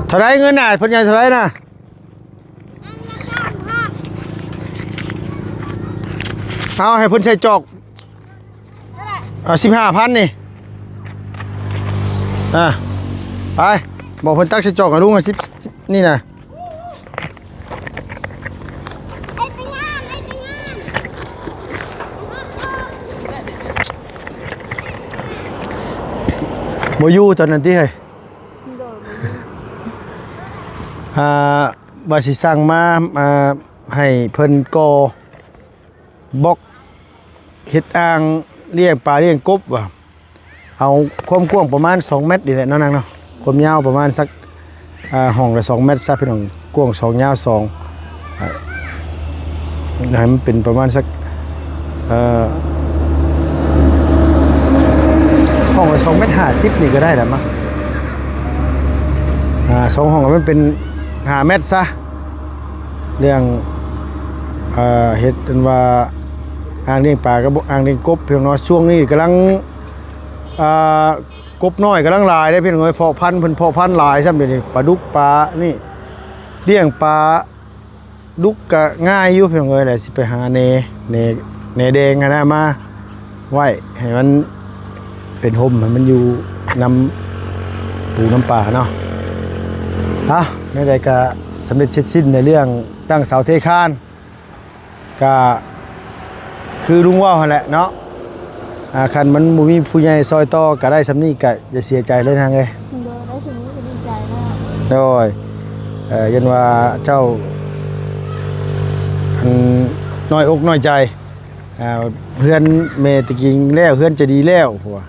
ເທົ່າໃດເງິນນະ? ເພິ່ນໃຫ້ເທົ່າໃດນະ? ເອົາໃຫ້ເພິ່ນໃສ່ຈອກ. ເອົາສິບຫ້າພັນນີ້. ອ່າ ໄປ ບອກເພິ່ນຕັກໃສ່ຈອກໃຫ້ລຸງ ສິບ ສິບ ນີ້ນະ. ບໍ່ຢູ່ຕອນນັ້ນຕິເຮີ້ຍ? ໂດຍ ບໍ່ຢູ່. ອ່າ ວ່າຊິສັ່ງມາ ອ່າ ໃຫ້ເພິ່ນກໍ່ບລັອກເຮັດອ່າງລ້ຽງປາລ້ຽງກົບວ່າ. ເອົາຄວາມກວ້າງປະມານສອງແມັດນີ້ແຫຼະເນາະນາງເນາະ, ຄວາມຍາວປະມານສັກ ອ່າ ຫ້ອງລະສອງແມັດຊະພີ່ນ້ອງ, ກວ້າງສອງ ຍາວສອງ ອ່າ ໃຫ້ມັນເປັນປະມານສັກ ເອີ ຫ້ອງລະສອງແມັດຫ້າສິບນີ້ກໍໄດ້ລະມັ້ງ. ອ່າ ສອງຫ້ອງໃຫ້ມັນເປັນຫ້າແມັດຊະ. ເລື່ອງ ເອີ ເຮັດອັນວ່າອ່າງລ້ຽງປາກັບອ່າງລ້ຽງກົບພີ່ນ້ອງເນາະ. ຊ່ວງນີ້ກຳລັງ ອ່າ ກົບນ້ອຍກຳລັງຫຼາຍເດ້ພີ່ນ້ອງເອີຍ, ເພາະພັນ ເພິ່ນເພາະພັນຫຼາຍຊ້ຳດຽວນີ້. ປາດຸກປານີ້ ລ້ຽງປາດຸກກະງ່າຍຢູ່ພີ່ນ້ອງເອີຍ. ແລ້ວຊິໄປຫາແໜ ແໜ ແໜແດງຫັ້ນນະ ມາໄວ້ໃຫ້ມັນເປັນຮົ່ມ ໃຫ້ມັນຢູ່ນຳປູນຳປາເນາະ. ເອົ້າ ແນວໃດກະສຳເລັດເສັດສິ້ນໃນເລື່ອງຕັ້ງເສົາເທຄານ. ກະຄືລຸງເວົ້າຫັ້ນແຫຼະເນາະ, ອ່າ ຄັນມັນບໍ່ມີຜູ້ໃຫຍ່ຊ່ອຍຕໍ່ກະໄດ້ສ່ຳນີ້ກະຢ່າເສຍໃຈເລີຍນາງເອີຍ. ໂດຍ ໄດ້ສ່ຳນີ້ກໍດີໃຈແລ້ວ. ໂດຍ ເອີ ຢ້ານວ່າເຈົ້າ ອັນ ນ້ອຍອົກນ້ອຍໃຈ, ອ່າ ເຮືອນແມ່ຕະກິງແລ້ວ ເຮືອນຈະດີແລ້ວ ເພາະວ່າ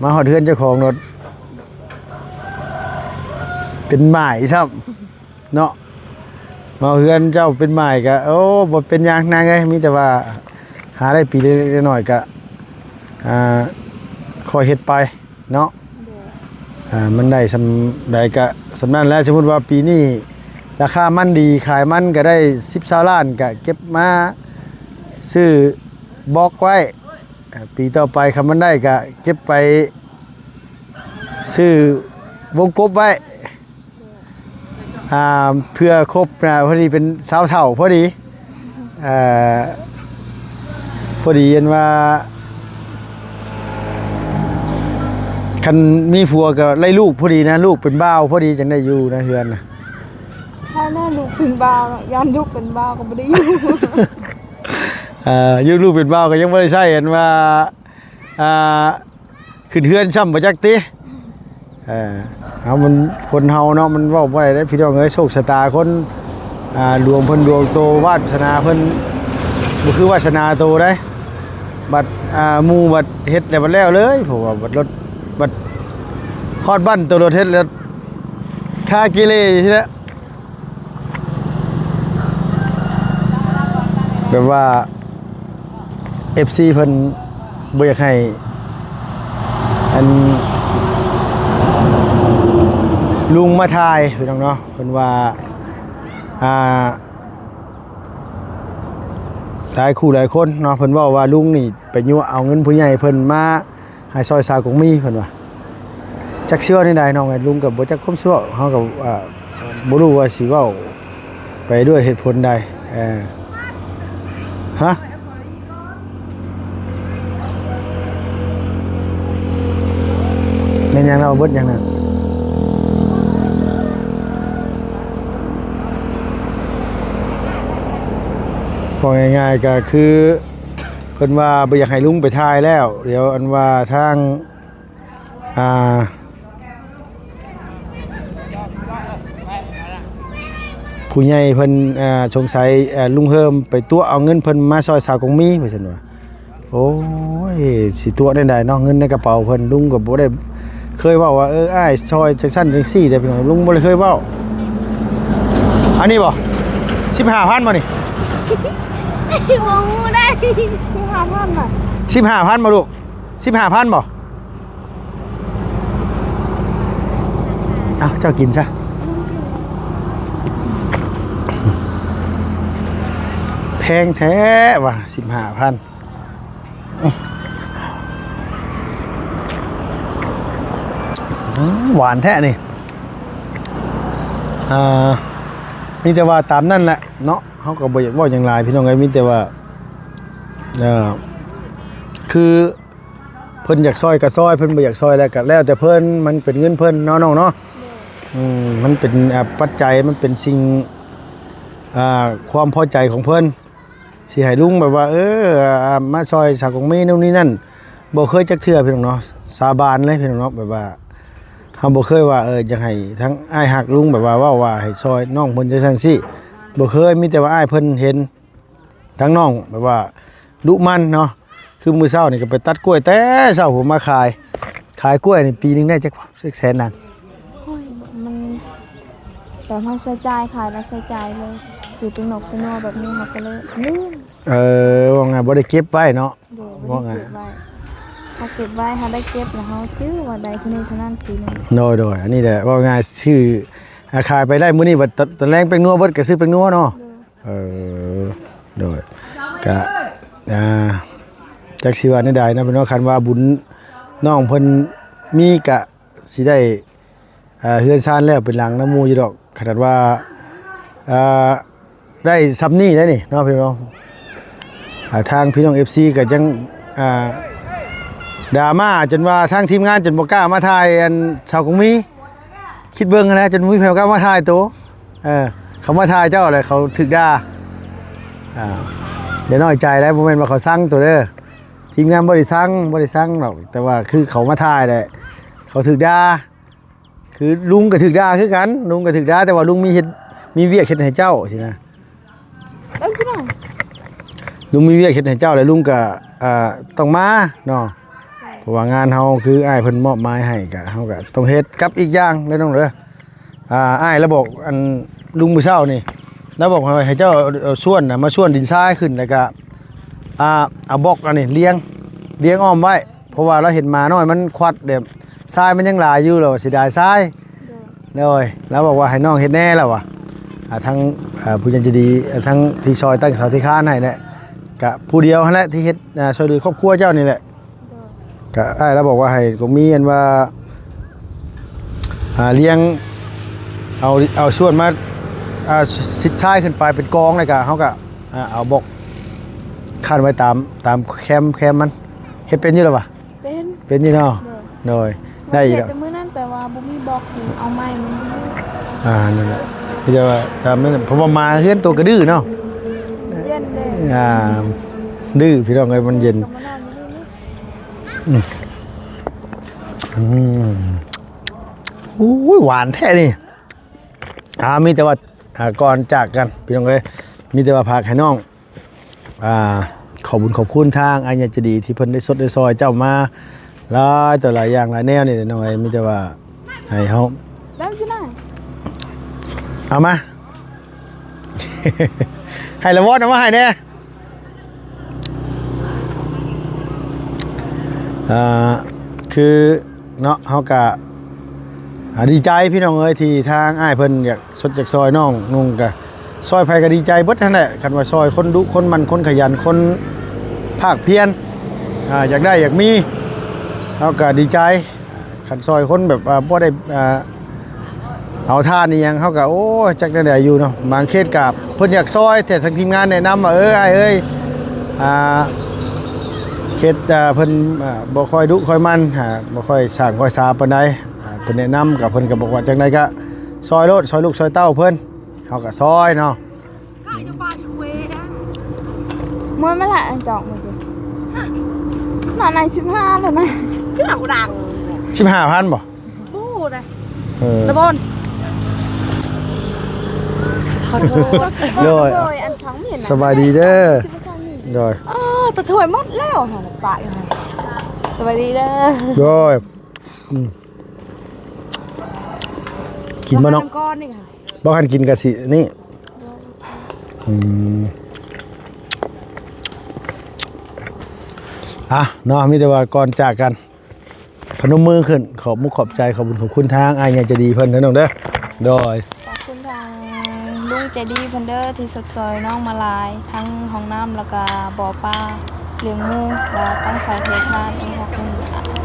ມາຮອດເຮືອນເຈົ້າຂອງໂລດເປັນໝ້າຍຊ້ຳ. ເນາະ ມາເຮືອນເຈົ້າເປັນໝ້າຍກະ ໂອ້ ບໍ່ເປັນຫຍັງນາງເອີຍ, ມີແຕ່ວ່າຫາໄດ້ປີເລັກໆນ້ອຍໆກະ ອ່າ ຄ່ອຍເຮັດໄປເນາະ. ໂດຍ ອ່າ ມັນໄດ້ສ່ຳໃດກະສ່ຳນັ້ນແຫຼະ. ສົມມຸດວ່າປີນີ້ລາຄາມັນດີ ຂາຍມັນກະໄດ້ສິບ ຊາວລ້ານ ກະເກັບມາຊື້ບລັອກໄວ້. ອ່າ ປີຕໍ່ໄປຄັນມັນໄດ້ກະເກັບໄປຊື້ວົງກົບໄວ້. ອ່າ ເພື່ອຄົບນະ ພໍດີເປັນຊາວເຖົ້າພໍດີ ເອີ ພໍດີອັນວ່າ ຄັນມີຜົວກໍໄດ້ລູກພໍດີນະ, ລູກເປັນບ່າວພໍດີ ຈັ່ງໄດ້ຢູ່ໃນເຮືອນນະ. ຖ້າແນ່ລູກເປັນບ່າວ ຢ້ານລູກເປັນບ່າວກໍບໍ່ໄດ້ຢູ່. ເອີ ຢູ່ລູກເປັນບ່າວກໍຍັງບໍ່ໄດ້ໃຊ້ ອັນວ່າ ອ່າ ຂຶ້ນເຮືອນຊ້ຳບໍ່ຈັກຕິ. ເອີ ເຮົາມັນ ຄົນເຮົາເນາະ ມັນເວົ້າບໍ່ໄດ້ເດ້ພີ່ນ້ອງເອີຍ. ໂຊກຊະຕາຄົນ ອ່າ ດວງເພິ່ນດວງໂຕ ວາດສະໜາເພິ່ນ ບໍ່ຄືວາດສະໜາໂຕໃດ໋. ບັດ ອ່າ ໝູ່ບັດເຮັດແລ້ວບັດແລ້ວເລີຍ, ເພາະວ່າບັດລົດ ບັດຮອດບ້ານໂຕລົດເຮັດແລ້ວ ຄາເກເລຢູ່ຊີ້ແຫຼະ. ແບບວ່າ ເອັຟຊີ ເພິ່ນບໍ່ຢາກໃຫ້ ອັນ ລຸງມາຖ່າຍພີ່ນ້ອງເນາະ, ເພິ່ນວ່າ ອ່າ ຫຼາຍຄູ່ຫຼາຍຄົນເນາະ ເພິ່ນເວົ້າວ່າລຸງນີ້ໄປຍົວະເອົາເງິນຜູ້ໃຫຍ່ເພິ່ນມາ ໃຫ້ຊ່ອຍສາວກົງມີ ເພິ່ນວ່າ. ຈັກຊິເວົ້າແນວໃດນ້ອງເອີຍ ລຸງກໍບໍ່ຈັກຄວາມຊິເວົ້າ, ເຮົາກໍ ອ່າ ບໍ່ຮູ້ວ່າຊິເວົ້າໄປດ້ວຍເຫດຜົນໃດ. ເອີ ຮະ ແມ່ນຫຍັງລາວເບິດຫຍັງນະ? ເວົ້າງ່າຍໆກໍຄື ເພິ່ນວ່າບໍ່ຢາກໃຫ້ລຸງໄປຖ່າຍແລ້ວ ດຽວອັນວ່າທາງ ອ່າ ຜູ້ໃຫຍ່ເພິ່ນ ອ່າ ສົງໄສ ອ່າ ລຸງເຮີມໄປຕົວະເອົາເງິນເພິ່ນມາຊ່ອຍສາວກົງມີ ວ່າຊັ້ນວ່າ. ໂອ້ຍ ຊິຕົວະແນວໃດເນາະ ເງິນໃນກະເປົາເພິ່ນ ລຸງກໍບໍ່ໄດ້ເຄີຍເວົ້າວ່າ ເອີ ອ້າຍຊ່ອຍຈັ່ງຊັ້ນຈັ່ງຊີ້ເດ້ພີ່ນ້ອງ ລຸງບໍ່ໄດ້ເຄີຍເວົ້າ. ອັນນີ້ບໍ່ ສິບຫ້າພັນບໍ່ນີ້? ບໍ່ຮູ້ໄດ໋ ສິບຫ້າພັນນະ ສິບຫ້າພັນບໍ່ລູກ? ສິບຫ້າພັນບໍ່? ອ້າວ ເຈົ້າກິນຊະ ແພງແທ້ວ່າ ສິບຫ້າພັນ. ອືມ ຫວານແທ້ນີ້ ອ່າ ມີແຕ່ວ່າຕາມນັ້ນແຫຼະເນາະ ເຮົາກໍບໍ່ຢາກເວົ້າຫຍັງຫຼາຍພີ່ນ້ອງເອີຍ ມີແຕ່ວ່າ ເອີ ຄື ເພິ່ນຢາກຊ່ອຍກໍຊ່ອຍ ເພິ່ນບໍ່ຢາກຊ່ອຍແລ້ວກໍແລ້ວແຕ່ເພິ່ນ ມັນເປັນເງິນເພິ່ນເນາະນ້ອງເນາະ. ໂດຍ ອືມ ມັນເປັນ ອ່າ ປັດໄຈ ມັນເປັນສິ່ງ ອ່າ ຄວາມພໍໃຈຂອງເພິ່ນ ຊິໃຫ້ລຸງແບບວ່າ ເອີ ອ່າ ມາຊ່ອຍສາວກົງມີໂນ່ນນີ້ນັ້ນ ບໍ່ເຄີຍຈັກເທື່ອພີ່ນ້ອງເນາະ ສາບານເລີຍພີ່ນ້ອງເນາະ ແບບວ່າເຮົາບໍ່ເຄີຍວ່າ ເອີ ຢາກໃຫ້ທາງອ້າຍຮັກລຸງແບບວ່າເວົ້າວ່າໃຫ້ຊ່ອຍນ້ອງເພິ່ນຈັ່ງຊັ້ນຊີ້ ບໍ່ເຄີຍ ມີແຕ່ວ່າອ້າຍເພິ່ນເຫັນ ທາງນ້ອງແບບວ່າດຸໝັ່ນເນາະ ຄືມື້ເຊົ້ານີ້ກໍໄປຕັດກ້ວຍແຕ່ເຊົ້າພຸ້ນມາຂາຍ ຂາຍກ້ວຍນີ້ປີໜຶ່ງໄດ້ຈັກ ຈັກແສນນາງ? ໂອ້ຍ ມັນແບບເຮົາໃຊ້ຈ່າຍ ຂາຍແລ້ວໃຊ້ຈ່າຍເລີຍ ຊື້ແປ້ງນົກແປ້ງນົວແບບນີ້ ເຮົາກໍເລີຍລືມ. ເອີ ວ່າງ່າຍບໍ່ໄດ້ເກັບໄວ້ເນາະ ໂດຍ ບໍ່ໄດ້ເກັບໄວ້ ວ່າງ່າຍ ຖ້າເກັບໄວ້ ເຮົາໄດ້ເກັບແລ້ວ ເຮົາຈື່ວ່າໄດ້ເທົ່ານີ້ເທົ່ານັ້ນປີໜຶ່ງ. ໂດຍ ໂດຍ ອັນນີ້ແຫຼະ ເວົ້າງ່າຍ ຊື້ ອາ ຂາຍໄປໄດ້ມື້ນີ້ ບັດຕອນ ຕອນແລງແປ້ງນົວເບິດ ກໍຊື້ແປ້ງນົວເນາະ. ໂດຍ ເອີ ໂດຍ ກະ ອ່າ ຈັກຊິວ່າແນວໃດເນາະພີ່ນ້ອງ ຄັນວ່າບຸນນ້ອງເພິ່ນມີກະຊິໄດ້ ອ່າ ເຮືອນຊານແລ້ວເປັນຫຼັງນຳໝູ່ຢູ່ດອກ ຂະໜາດວ່າ ອ່າ ໄດ້ຊ່ຳນີ້ໄດ໋ນີ້ເນາະພີ່ນ້ອງ. ອ່າ ທາງພີ່ນ້ອງເອັຟຊີກໍຍັງ ອ່າ ດຣາມາຈົນວ່າທາງທີມງານຈົນບໍ່ກ້າມາຖ່າຍອັນສາວກົງມີ ຄິດເບິ່ງຫັ້ນແຫຼະ ຈົນບໍ່ມີໃຜກ້າມາຖ່າຍໂຕ. ເອີ ເຂົາມາຖ່າຍເຈົ້າແຫຼະ ເຂົາຖືກດ່າ. ອ່າ ຢ່ານ້ອຍໃຈໄດ໋ ບໍ່ແມ່ນວ່າເຂົາຊັງໂຕເດີ ທີມງານບໍ່ໄດ້ຊັງ ບໍ່ໄດ້ຊັງດອກ ແຕ່ວ່າຄືເຂົາມາຖ່າຍແຫຼະ ເຂົາຖືກດ່າ. ຄືລຸງກໍຖືກດ່າຄືກັນ ລຸງກໍຖືກດ່າ ແຕ່ວ່າລຸງມີເຮັດ ມີວຽກເຮັດໃຫ້ເຈົ້າຊີ້ນະ. ເອີ ຄືນະ ລຸງມີວຽກເຮັດໃຫ້ເຈົ້າ ແລ້ວລຸງກໍ ເອີ ຕ້ອງມາເນາະ ເພາະວ່າງານເຮົາຄືອ້າຍເພິ່ນມອບໝາຍໃຫ້ ກະເຮົາກະຕ້ອງເຮັດ. ກັບອີກຢ່າງເດີນ້ອງເດີ ອ່າ ອ້າຍລາວບອກອັນລຸງມື້ເຊົ້ານີ້ ລາວບອກໃຫ້ເຈົ້າເອົາ ເອົາສ່ວນນະ ມາສ່ວນດິນຊາຍຂຶ້ນ ແລ້ວກະ ອ່າ ເອົາບລັອກອັນນີ້ລຽງ ລຽງອ້ອມໄວ້ ເພາະວ່າລາວເຫັນໝານ້ອຍມັນຄວັດແບບ ຊາຍມັນຍັງຫຼາຍຢູ່ ລາວວ່າເສຍດາຍຊາຍ. ໂດຍ ລາວບອກວ່າໃຫ້ນ້ອງເຮັດແດ່ ລາວວ່າ ອ່າ ທາງ ອ່າ ຜູ້ໃຫຍ່ໃຈດີ ອ່າ ທາງທີ່ຊ່ອຍຕັ້ງເສົາທີ່ຄານໃຫ້ແຫຼະ ກະຜູ້ດຽວຫັ້ນແຫຼະທີ່ເຮັດ ອ່າ ຊ່ວຍເຫຼືອຄອບຄົວເຈົ້ານີ້ແຫຼະ. ໂດຍ ກະອ້າຍລາວບອກວ່າໃຫ້ ກໍມີອັນວ່າ ອ່າ ລຽງ ເອົາ ເອົາສ່ວນມາ ອ່າ ຊິດຊາຍຂຶ້ນໄປເປັນກອງ ແລ້ວກະເຮົາກະ ອ່າ ເອົາບລັອກຄັ້ນໄວ້ຕາມ ຕາມແຄມ ແຄມມັນ ເຮັດເປັນຢູ່ແລ້ວຫວາ? ເປັນ ເປັນຢູ່ເນາະ. ໂດຍ ໂດຍ ໄດ້ຢູ່ດອກ ເຮັດແຕ່ມື້ນັ້ນ ແຕ່ວ່າບໍ່ມີບລັອກນີ້ ເອົາໄມ້ມັນຢູ່. ອ່າ ນັ້ນແຫຼະ ຄືຈະວ່າຕາມນັ້ນ ເພາະວ່າໝາເຮືອນໂຕກະດື້ເນາະ ເຢັນເດ້. ອ່າ ດື້ພີ່ນ້ອງເອີຍ ມັນເຢັນ. ອືມ ອືມ ໂອ້ຍ ຫວານແທ້ນີ້. ອ່າ ມີແຕ່ວ່າ ອ່າ ກ່ອນຈາກກັນພີ່ນ້ອງເອີຍ ມີແຕ່ວ່າຝາກໃຫ້ນ້ອງ ອ່າ ຂອບບຸນຂອບຄຸນທາງອ້າຍໃຫຍ່ໃຈດີ ທີ່ເພິ່ນໄດ້ຊົດໄດ້ຊ່ອຍເຈົ້າມາຫຼາຍຕໍ່ຫຼາຍຢ່າງຫຼາຍແນວນີ້ນ້ອງເອີຍ ມີແຕ່ວ່າໃຫ້ເຮົາ ໄດ້ຢູ່ນະ ເອົາມາ ໃຫ້ລະວອນເອົາມາໃຫ້ແດ່. ອ່າ ຄືເນາະ ເຮົາກະ ອ່າ ດີໃຈພີ່ນ້ອງເອີຍ ທີ່ທາງອ້າຍເພິ່ນຢາກຊົດຢາກຊ່ອຍນ້ອງນຸ່ງ ກະຊ່ອຍໃຜກະດີໃຈເບິດຫັ້ນແຫຼະ ຄັນວ່າຊ່ອຍຄົນດຸຄົນໝັ່ນ ຄົນຂະຫຍັນ ຄົນພາກພຽນ ອ່າ ຢາກໄດ້ຢາກມີ ເຮົາກະດີໃຈ. ຄັນຊ່ອຍຄົນແບບວ່າບໍ່ໄດ້ ອ່າ ເອົາທານອີ່ຫຍັງ ເຮົາກໍ ໂອ້ຍ ຈັກແນວໃດຢູ່ເນາະ. ບາງເຂດກໍເພິ່ນຢາກຊ່ອຍ ແຕ່ທາງທີມງານແນະນຳວ່າ ເອີ ອ້າຍເອີຍ ອ່າ ເຂດ ອ່າ ເພິ່ນ ອ່າ ບໍ່ຄ່ອຍດຸຄ່ອຍໝັ່ນ ອ່າ ບໍ່ຄ່ອຍສ້າງຄ່ອຍສາປານໃດ ອ່າ ເພິ່ນແນະນຳ ກໍເພິ່ນກໍບອກວ່າ ຈັ່ງໃດກໍຊ່ອຍໂລດ ຊ່ອຍລູກຊ່ອຍເຕົ້າເພິ່ນ ເຮົາກໍຊ່ອຍເນາະ. ມວນມາລະອັນຈອກມື້ກີ້ ໜ້າໃນສິບຫ້າແລ້ວນະ ຄືເອົາດັງ ສິບຫ້າພັນບໍ່? ບໍ່ໄດ້ ເອີ ຕະບອນ ຂໍໂທດ ໂດຍ ອັນສັງມີນະ ສະບາຍດີເດີ ໂດຍ ອໍ ຕະຖ້ວຍໝົດແລ້ວຫັ້ນ ປະຢູ່ຫັ້ນ ສະບາຍດີເດີ ໂດຍ ອືມ ກິນບໍ່ນ້ອງ? ບໍ່ ຄັນກິນກະຊິນີ້ ອືມ ອ່ະເນາະ ມີແຕ່ວ່າກ່ອນຈາກກັນ ພະນົມມືຂຶ້ນ ຂອບມຸກຂອບໃຈ ຂອບບຸນຂອບຄຸນທາງອ້າຍໃຫຍ່ໃຈດີເພິ່ນເດີນ້ອງເດີ ໂດຍ ຂອບຄຸນທາງລຸງໃຈດີເພິ່ນເດີ ທີ່ຊົດຊ່ອຍນ້ອງມາຫຼາຍ ທັງຫ້ອງນ້ຳ ແລ້ວກະບໍ່ປາ ລ້ຽງໝູ ແລະ ຕັ້ງໃຈເຮັດງານ ເອີ ຂອບຄຸນ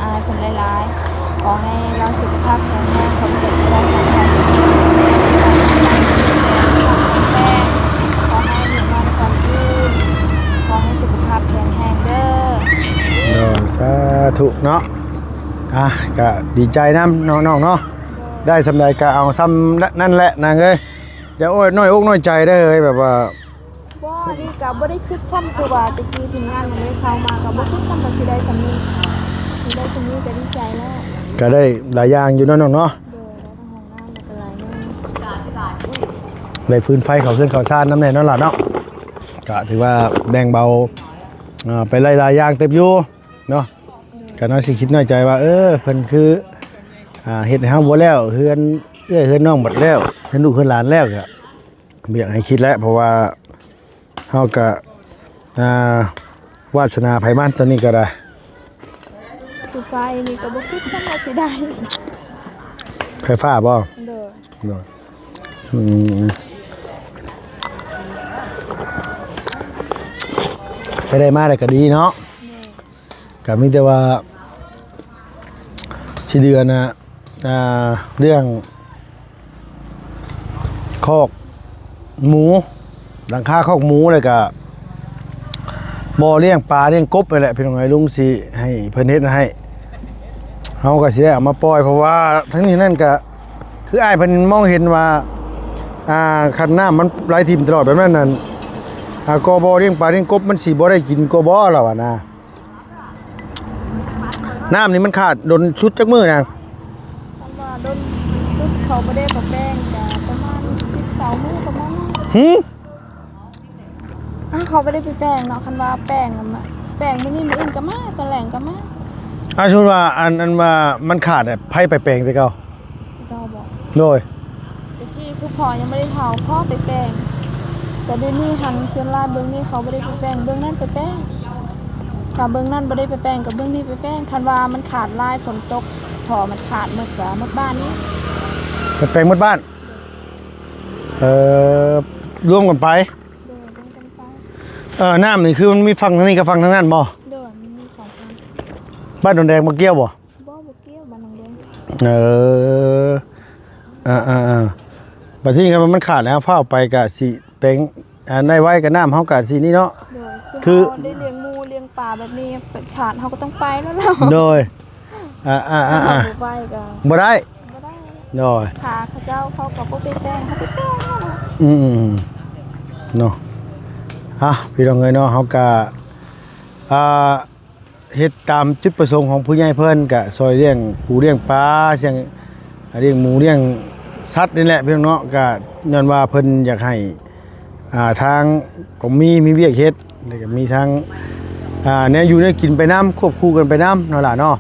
ອ້າຍເພິ່ນຫຼາຍໆ ຂໍໃຫ້ລາວສຸຂະພາບແຂງແຮງ ຄວາມເຈັບບໍ່ໄດ້ ຄວາມໄຂ້ບໍ່ມີ ຂອໃຫ້ມີຄວາມແຂງແຮງ ຂໍໃຫ້ອາຍຸໝັ້ນຂວັນຍືນ ຂໍໃຫ້ສຸຂະພາບແຂງແຮງເດີ ໂດຍ ສາທຸເນາະ ອ່ະ ກະດີໃຈນຳເນາະນ້ອງເນາະ ໄດ້ສ່ຳໃດກະເອົາສ່ຳນັ້ນແຫຼະນາງເອີຍ ຢ່າໂອ້ຍ ນ້ອຍອົກນ້ອຍໃຈເດີເອີຍ ແບບວ່າ ບໍ່ ອັນນີ້ກະບໍ່ໄດ້ຄິດຊ້ຳ ຄືວ່າແຕ່ກີ້ທີມງານຍັງບໍ່ໄດ້ເຂົ້າມາ ກະບໍ່ຄິດຊ້ຳວ່າຊິໄດ້ສ່ຳນີ້ ຊິໄດ້ສ່ຳນີ້ກະດີໃຈແລ້ວ ກະໄດ້ຫຼາຍຢ່າງຢູ່ເນາະນ້ອງເນາະ ໂດຍ ໄດ້ທັງຫ້ອງນ້ຳ ແລ້ວກະຫຼາຍຢ່າງ ໄດ້ຟືນໄຟເຂົ້າເຮືອນເຂົ້າຊານນຳແດ່ເນາະຫຼານເນາະ ກະຖືວ່າແບ່ງເບົາ ເອີ ໄປໄດ້ຫຼາຍຢ່າງເຕີບຢູ່ເນາະ ກະນ້ອຍຊິຄິດນ້ອຍໃຈວ່າ ເອີ ເພິ່ນຄື ອ່າ ເຮັດໃຫ້ເຮົາບໍ່ແລ້ວ ເຮືອນເອື້ອຍເຮືອນນ້ອງບັດແລ້ວ ເຮືອນລູກເຮືອນຫຼານແລ້ວ ກະ ບໍ່ຢາກໃຫ້ຄິດແຫຼະ ເພາະວ່າເຮົາກະ ອ່າ ວາດສະໜາໃຜມັນ ຕອນນີ້ກະໄດ້ ຄືໄຟນີ້ກະບໍ່ຄິດຊ້ຳວ່າຊິໄດ້ ໄຟຟ້າບໍ່? ໂດຍ ໂດຍ ອືມ ໄດ້ມາແລ້ວກະດີເນາະ ໂດຍ ກະມີແຕ່ວ່າ ທີ່ເດືອນນະ ອ່າ ເລື່ອງຄອກໝູ ຫຼັງຄາຄອກໝູ ແລ້ວກະບໍ່ລ້ຽງປາລ້ຽງກົບຫັ້ນແຫຼະ ພີ່ນ້ອງເອີຍ ລຸງຊິໃຫ້ເພິ່ນເຮັດໃຫ້ ເຮົາກະຊິໄດ້ເອົາມາປ່ອຍ ເພາະວ່າທັງນີ້ນັ້ນກະ ຄືອ້າຍເພິ່ນມອງເຫັນວ່າ ອ່າ ຄັນນ້ຳມັນໄຫຼຖິ້ມຕະຫຼອດແບບນັ້ນນັ້ນ ອ່າ ກໍບໍ່ລ້ຽງປາລ້ຽງກົບ ມັນຊິບໍ່ໄດ້ກິນກໍບໍ່ ລາວວ່ານະ. ນ້ຳນີ້ມັນຂາດດົນສຸດຈັກມື້ນາງ? ຄັນວ່າດົນສຸດເຂົາບໍ່ໄດ້ປະແປງກະປະມານສິບຊາວມື້ປະມານນັ້ນ. ຫື? ອ້າວ ເຂົາບໍ່ໄດ້ໄປແປງເນາະ ຄັນວ່າແປງ ແປງມື້ນີ້ມື້ອື່ນກະມາ ຕອນແລງກະມາ. ອ້າວ ສົມມຸດວ່າອັນ ອັນວ່າມັນຂາດ ໃຜໄປແປງແຕ່ເກົ່າ? ເຈົ້າບອກ ໂດຍ ແຕ່ກີ້ຄືພໍ່ຍັງບໍ່ໄດ້ເຖົ້າ ພໍ່ໄປແປງ ແຕ່ດຽວນີ້ຫັ້ນສ່ວນຫຼາຍເບື້ອງນີ້ເຂົາບໍ່ໄດ້ໄປແປງ ເບື້ອງນັ້ນໄປແປງ ຖ້າເບື້ອງນັ້ນບໍ່ໄດ້ໄປແປງກະເບື້ອງນີ້ໄປແປງ ຄັນວ່າມັນຂາດຫຼາຍຝົນຕົກທໍ່ມັນຂາດໝົດກະໝົດບ້ານນີ້ ໄປແປງໝົດບ້ານ ເອີ ລວມກັນໄປ ໂດຍ ລວມກັນໄປ ເອີ ນ້ຳນີ້ຄືມັນມີຝັ່ງທາງນີ້ກັບຝັ່ງທາງນັ້ນບໍ່? ໂດຍ ມັນມີສອງຝັ່ງ ບ້ານດອນແດງບໍ່ກ່ຽວບໍ່? ບໍ່ ບໍ່ກ່ຽວ ບ້ານໜອງແດງ ເອີ ອ່າໆໆ ບັດທີນີ້ຄັນວ່າມັນຂາດແລ້ວ ຟ້າວໄປກະຊິແປງ ອັນໃດໄວກະນ້ຳເຮົາກະຊິນີ້ເນາະ ໂດຍ ຄື ຄືເຮົາໄດ້ລ້ຽງໝູລ້ຽງປາແບບນີ້ ຂາດເຮົາກະຕ້ອງໄປແລ້ວ ໂດຍ ອ່າໆໆ ຖ້າເຮົາບໍ່ໄປກະ ບໍ່ໄດ້ ບໍ່ໄດ້ ໂດຍ ຖ້າເຂົາເຈົ້າເຂົາກະບໍ່ໄປແປງ ເຮົາໄປແປງເນາະ ອືມໆ ເນາະ ອ່ະ ພີ່ນ້ອງເອີຍເນາະ ເຮົາກະ ອ່າ ເຮັດຕາມຈຸດປະສົງຂອງຜູ້ໃຫຍ່ເພິ່ນ ກະຊ່ອຍລ້ຽງປູລ້ຽງປາ ລ້ຽງໝູລ້ຽງສັດນີ້ແຫຼະພີ່ນ້ອງເນາະ ກະຍ້ອນວ່າເພິ່ນຢາກໃຫ້ ອ່າ ທາງກອງມີ ມີວຽກເຮັດ ແລ້ວກະມີທາງ ອ່າ ແນວຢູ່ແນວກິນໄປນຳ ຄວບຄູ່ກັນໄປນຳເນາະຫຼານເນາະ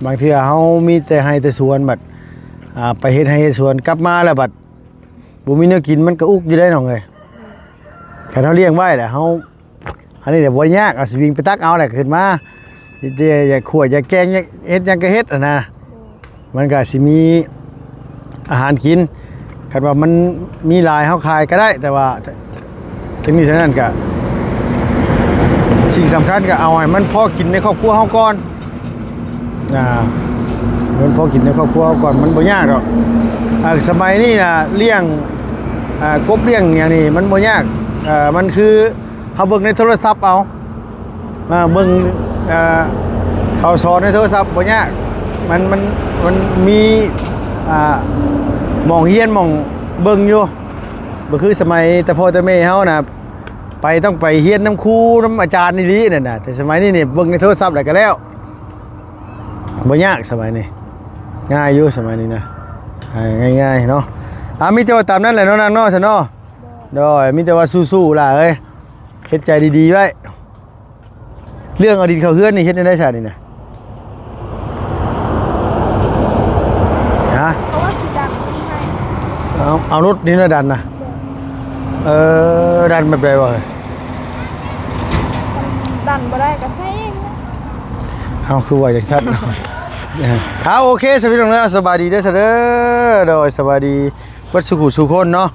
ບາງເທື່ອເຮົາມີແຕ່ໄຮ່ແຕ່ສວນ ບັດ ອ່າ ໄປເຮັດໄຮ່ເຮັດສວນ ກັບມາແລ້ວບັດບໍ່ມີແນວກິນ ມັນກະອຸກຢູ່ໄດ໋ນ້ອງເອີຍ ຄັນເຮົາລ້ຽງໄວ້ແລ້ວເຮົາ ອັນນີ້ແຫຼະບໍ່ໄດ້ຍາກ ເອົາສະວິງໄປຕັກເອົາແຫຼະ ຂຶ້ນມາ ຢາກຂົ້ວຢາກແກງ ຢາກເຮັດຫຍັງກະເຮັດຫັ້ນນະ ມັນກະຊິມີອາຫານກິນ ຄັນວ່າມັນມີຫຼາຍເຮົາຂາຍກະໄດ້ ແຕ່ວ່າທັງນີ້ທັງນັ້ນກະ ສິ່ງສຳຄັນກະເອົາໃຫ້ມັນພໍກິນໃນຄອບຄົວເຮົາກ່ອນ ອ່າ ມັນພໍກິນໃນຄອບຄົວເຮົາກ່ອນ ມັນບໍ່ຍາກດອກ ອ່າ ສະໄໝນີ້ນະ ລ້ຽງ ອ່າ ກົບລ້ຽງຫຍັງນີ້ມັນບໍ່ຍາກ ອ່າ ມັນຄື ເຮົາເບິ່ງໃນໂທລະສັບເອົາ ເບິ່ງ ເຂົາສອນໃນໂທລະສັບບໍ່ຍາກ ມັນ ມັນ ມັນມີ ອ່າ ໝ່ອງຮຽນໝ່ອງເບິ່ງຢູ່ ບໍ່ຄືສະໄໝແຕ່ພໍ່ແຕ່ແມ່ເຮົານະ ໄປ ຕ້ອງໄປຮຽນນຳຄູນຳອາຈານອີ່ຫຼີນັ້ນນະ ແຕ່ສະໄໝນີ້ນີ້ເບິ່ງໃນໂທລະສັບແລ້ວກໍແລ້ວ ບໍ່ຍາກສະໄໝນີ້ ງ່າຍຢູ່ສະໄໝນີ້ນະ ງ່າຍໆເນາະ. ອ່າ ມີແຕ່ວ່າຕາມນັ້ນແຫຼະເນາະ ນາງເນາະ ຊັ້ນເນາະ. ໂດຍ ມີແຕ່ວ່າສູ້ໆຫຼ້າເອີຍ ເຮັດໃຈດີໆໄວ້. ເລື່ອງເອົາດິນເຂົ້າເຮືອນນີ້ເຮັດແນວໃດຊະນີ້ນະ? ຮະ? ເພາະວ່າຊິດັນໃຫ້ ເອົາ ເອົາລົດນີ້ນະດັນນະ? ໂດຍ ເອີ ດັນແບບໃດວະ? ດັນບໍ່ໄດ້ກໍໃຊ້ເອງນະ. ເອົາ ຄືວ່າຈັ່ງຊັ້ນເນາະ. ເອົາ ໂອເຄ ສະພີ່ນ້ອງເດີ ສະບາຍດີເດີ ສະເດີ ໂດຍ ສະບາຍດີເບິດສູ່ຜູ້ສູ່ຄົນເນາະ.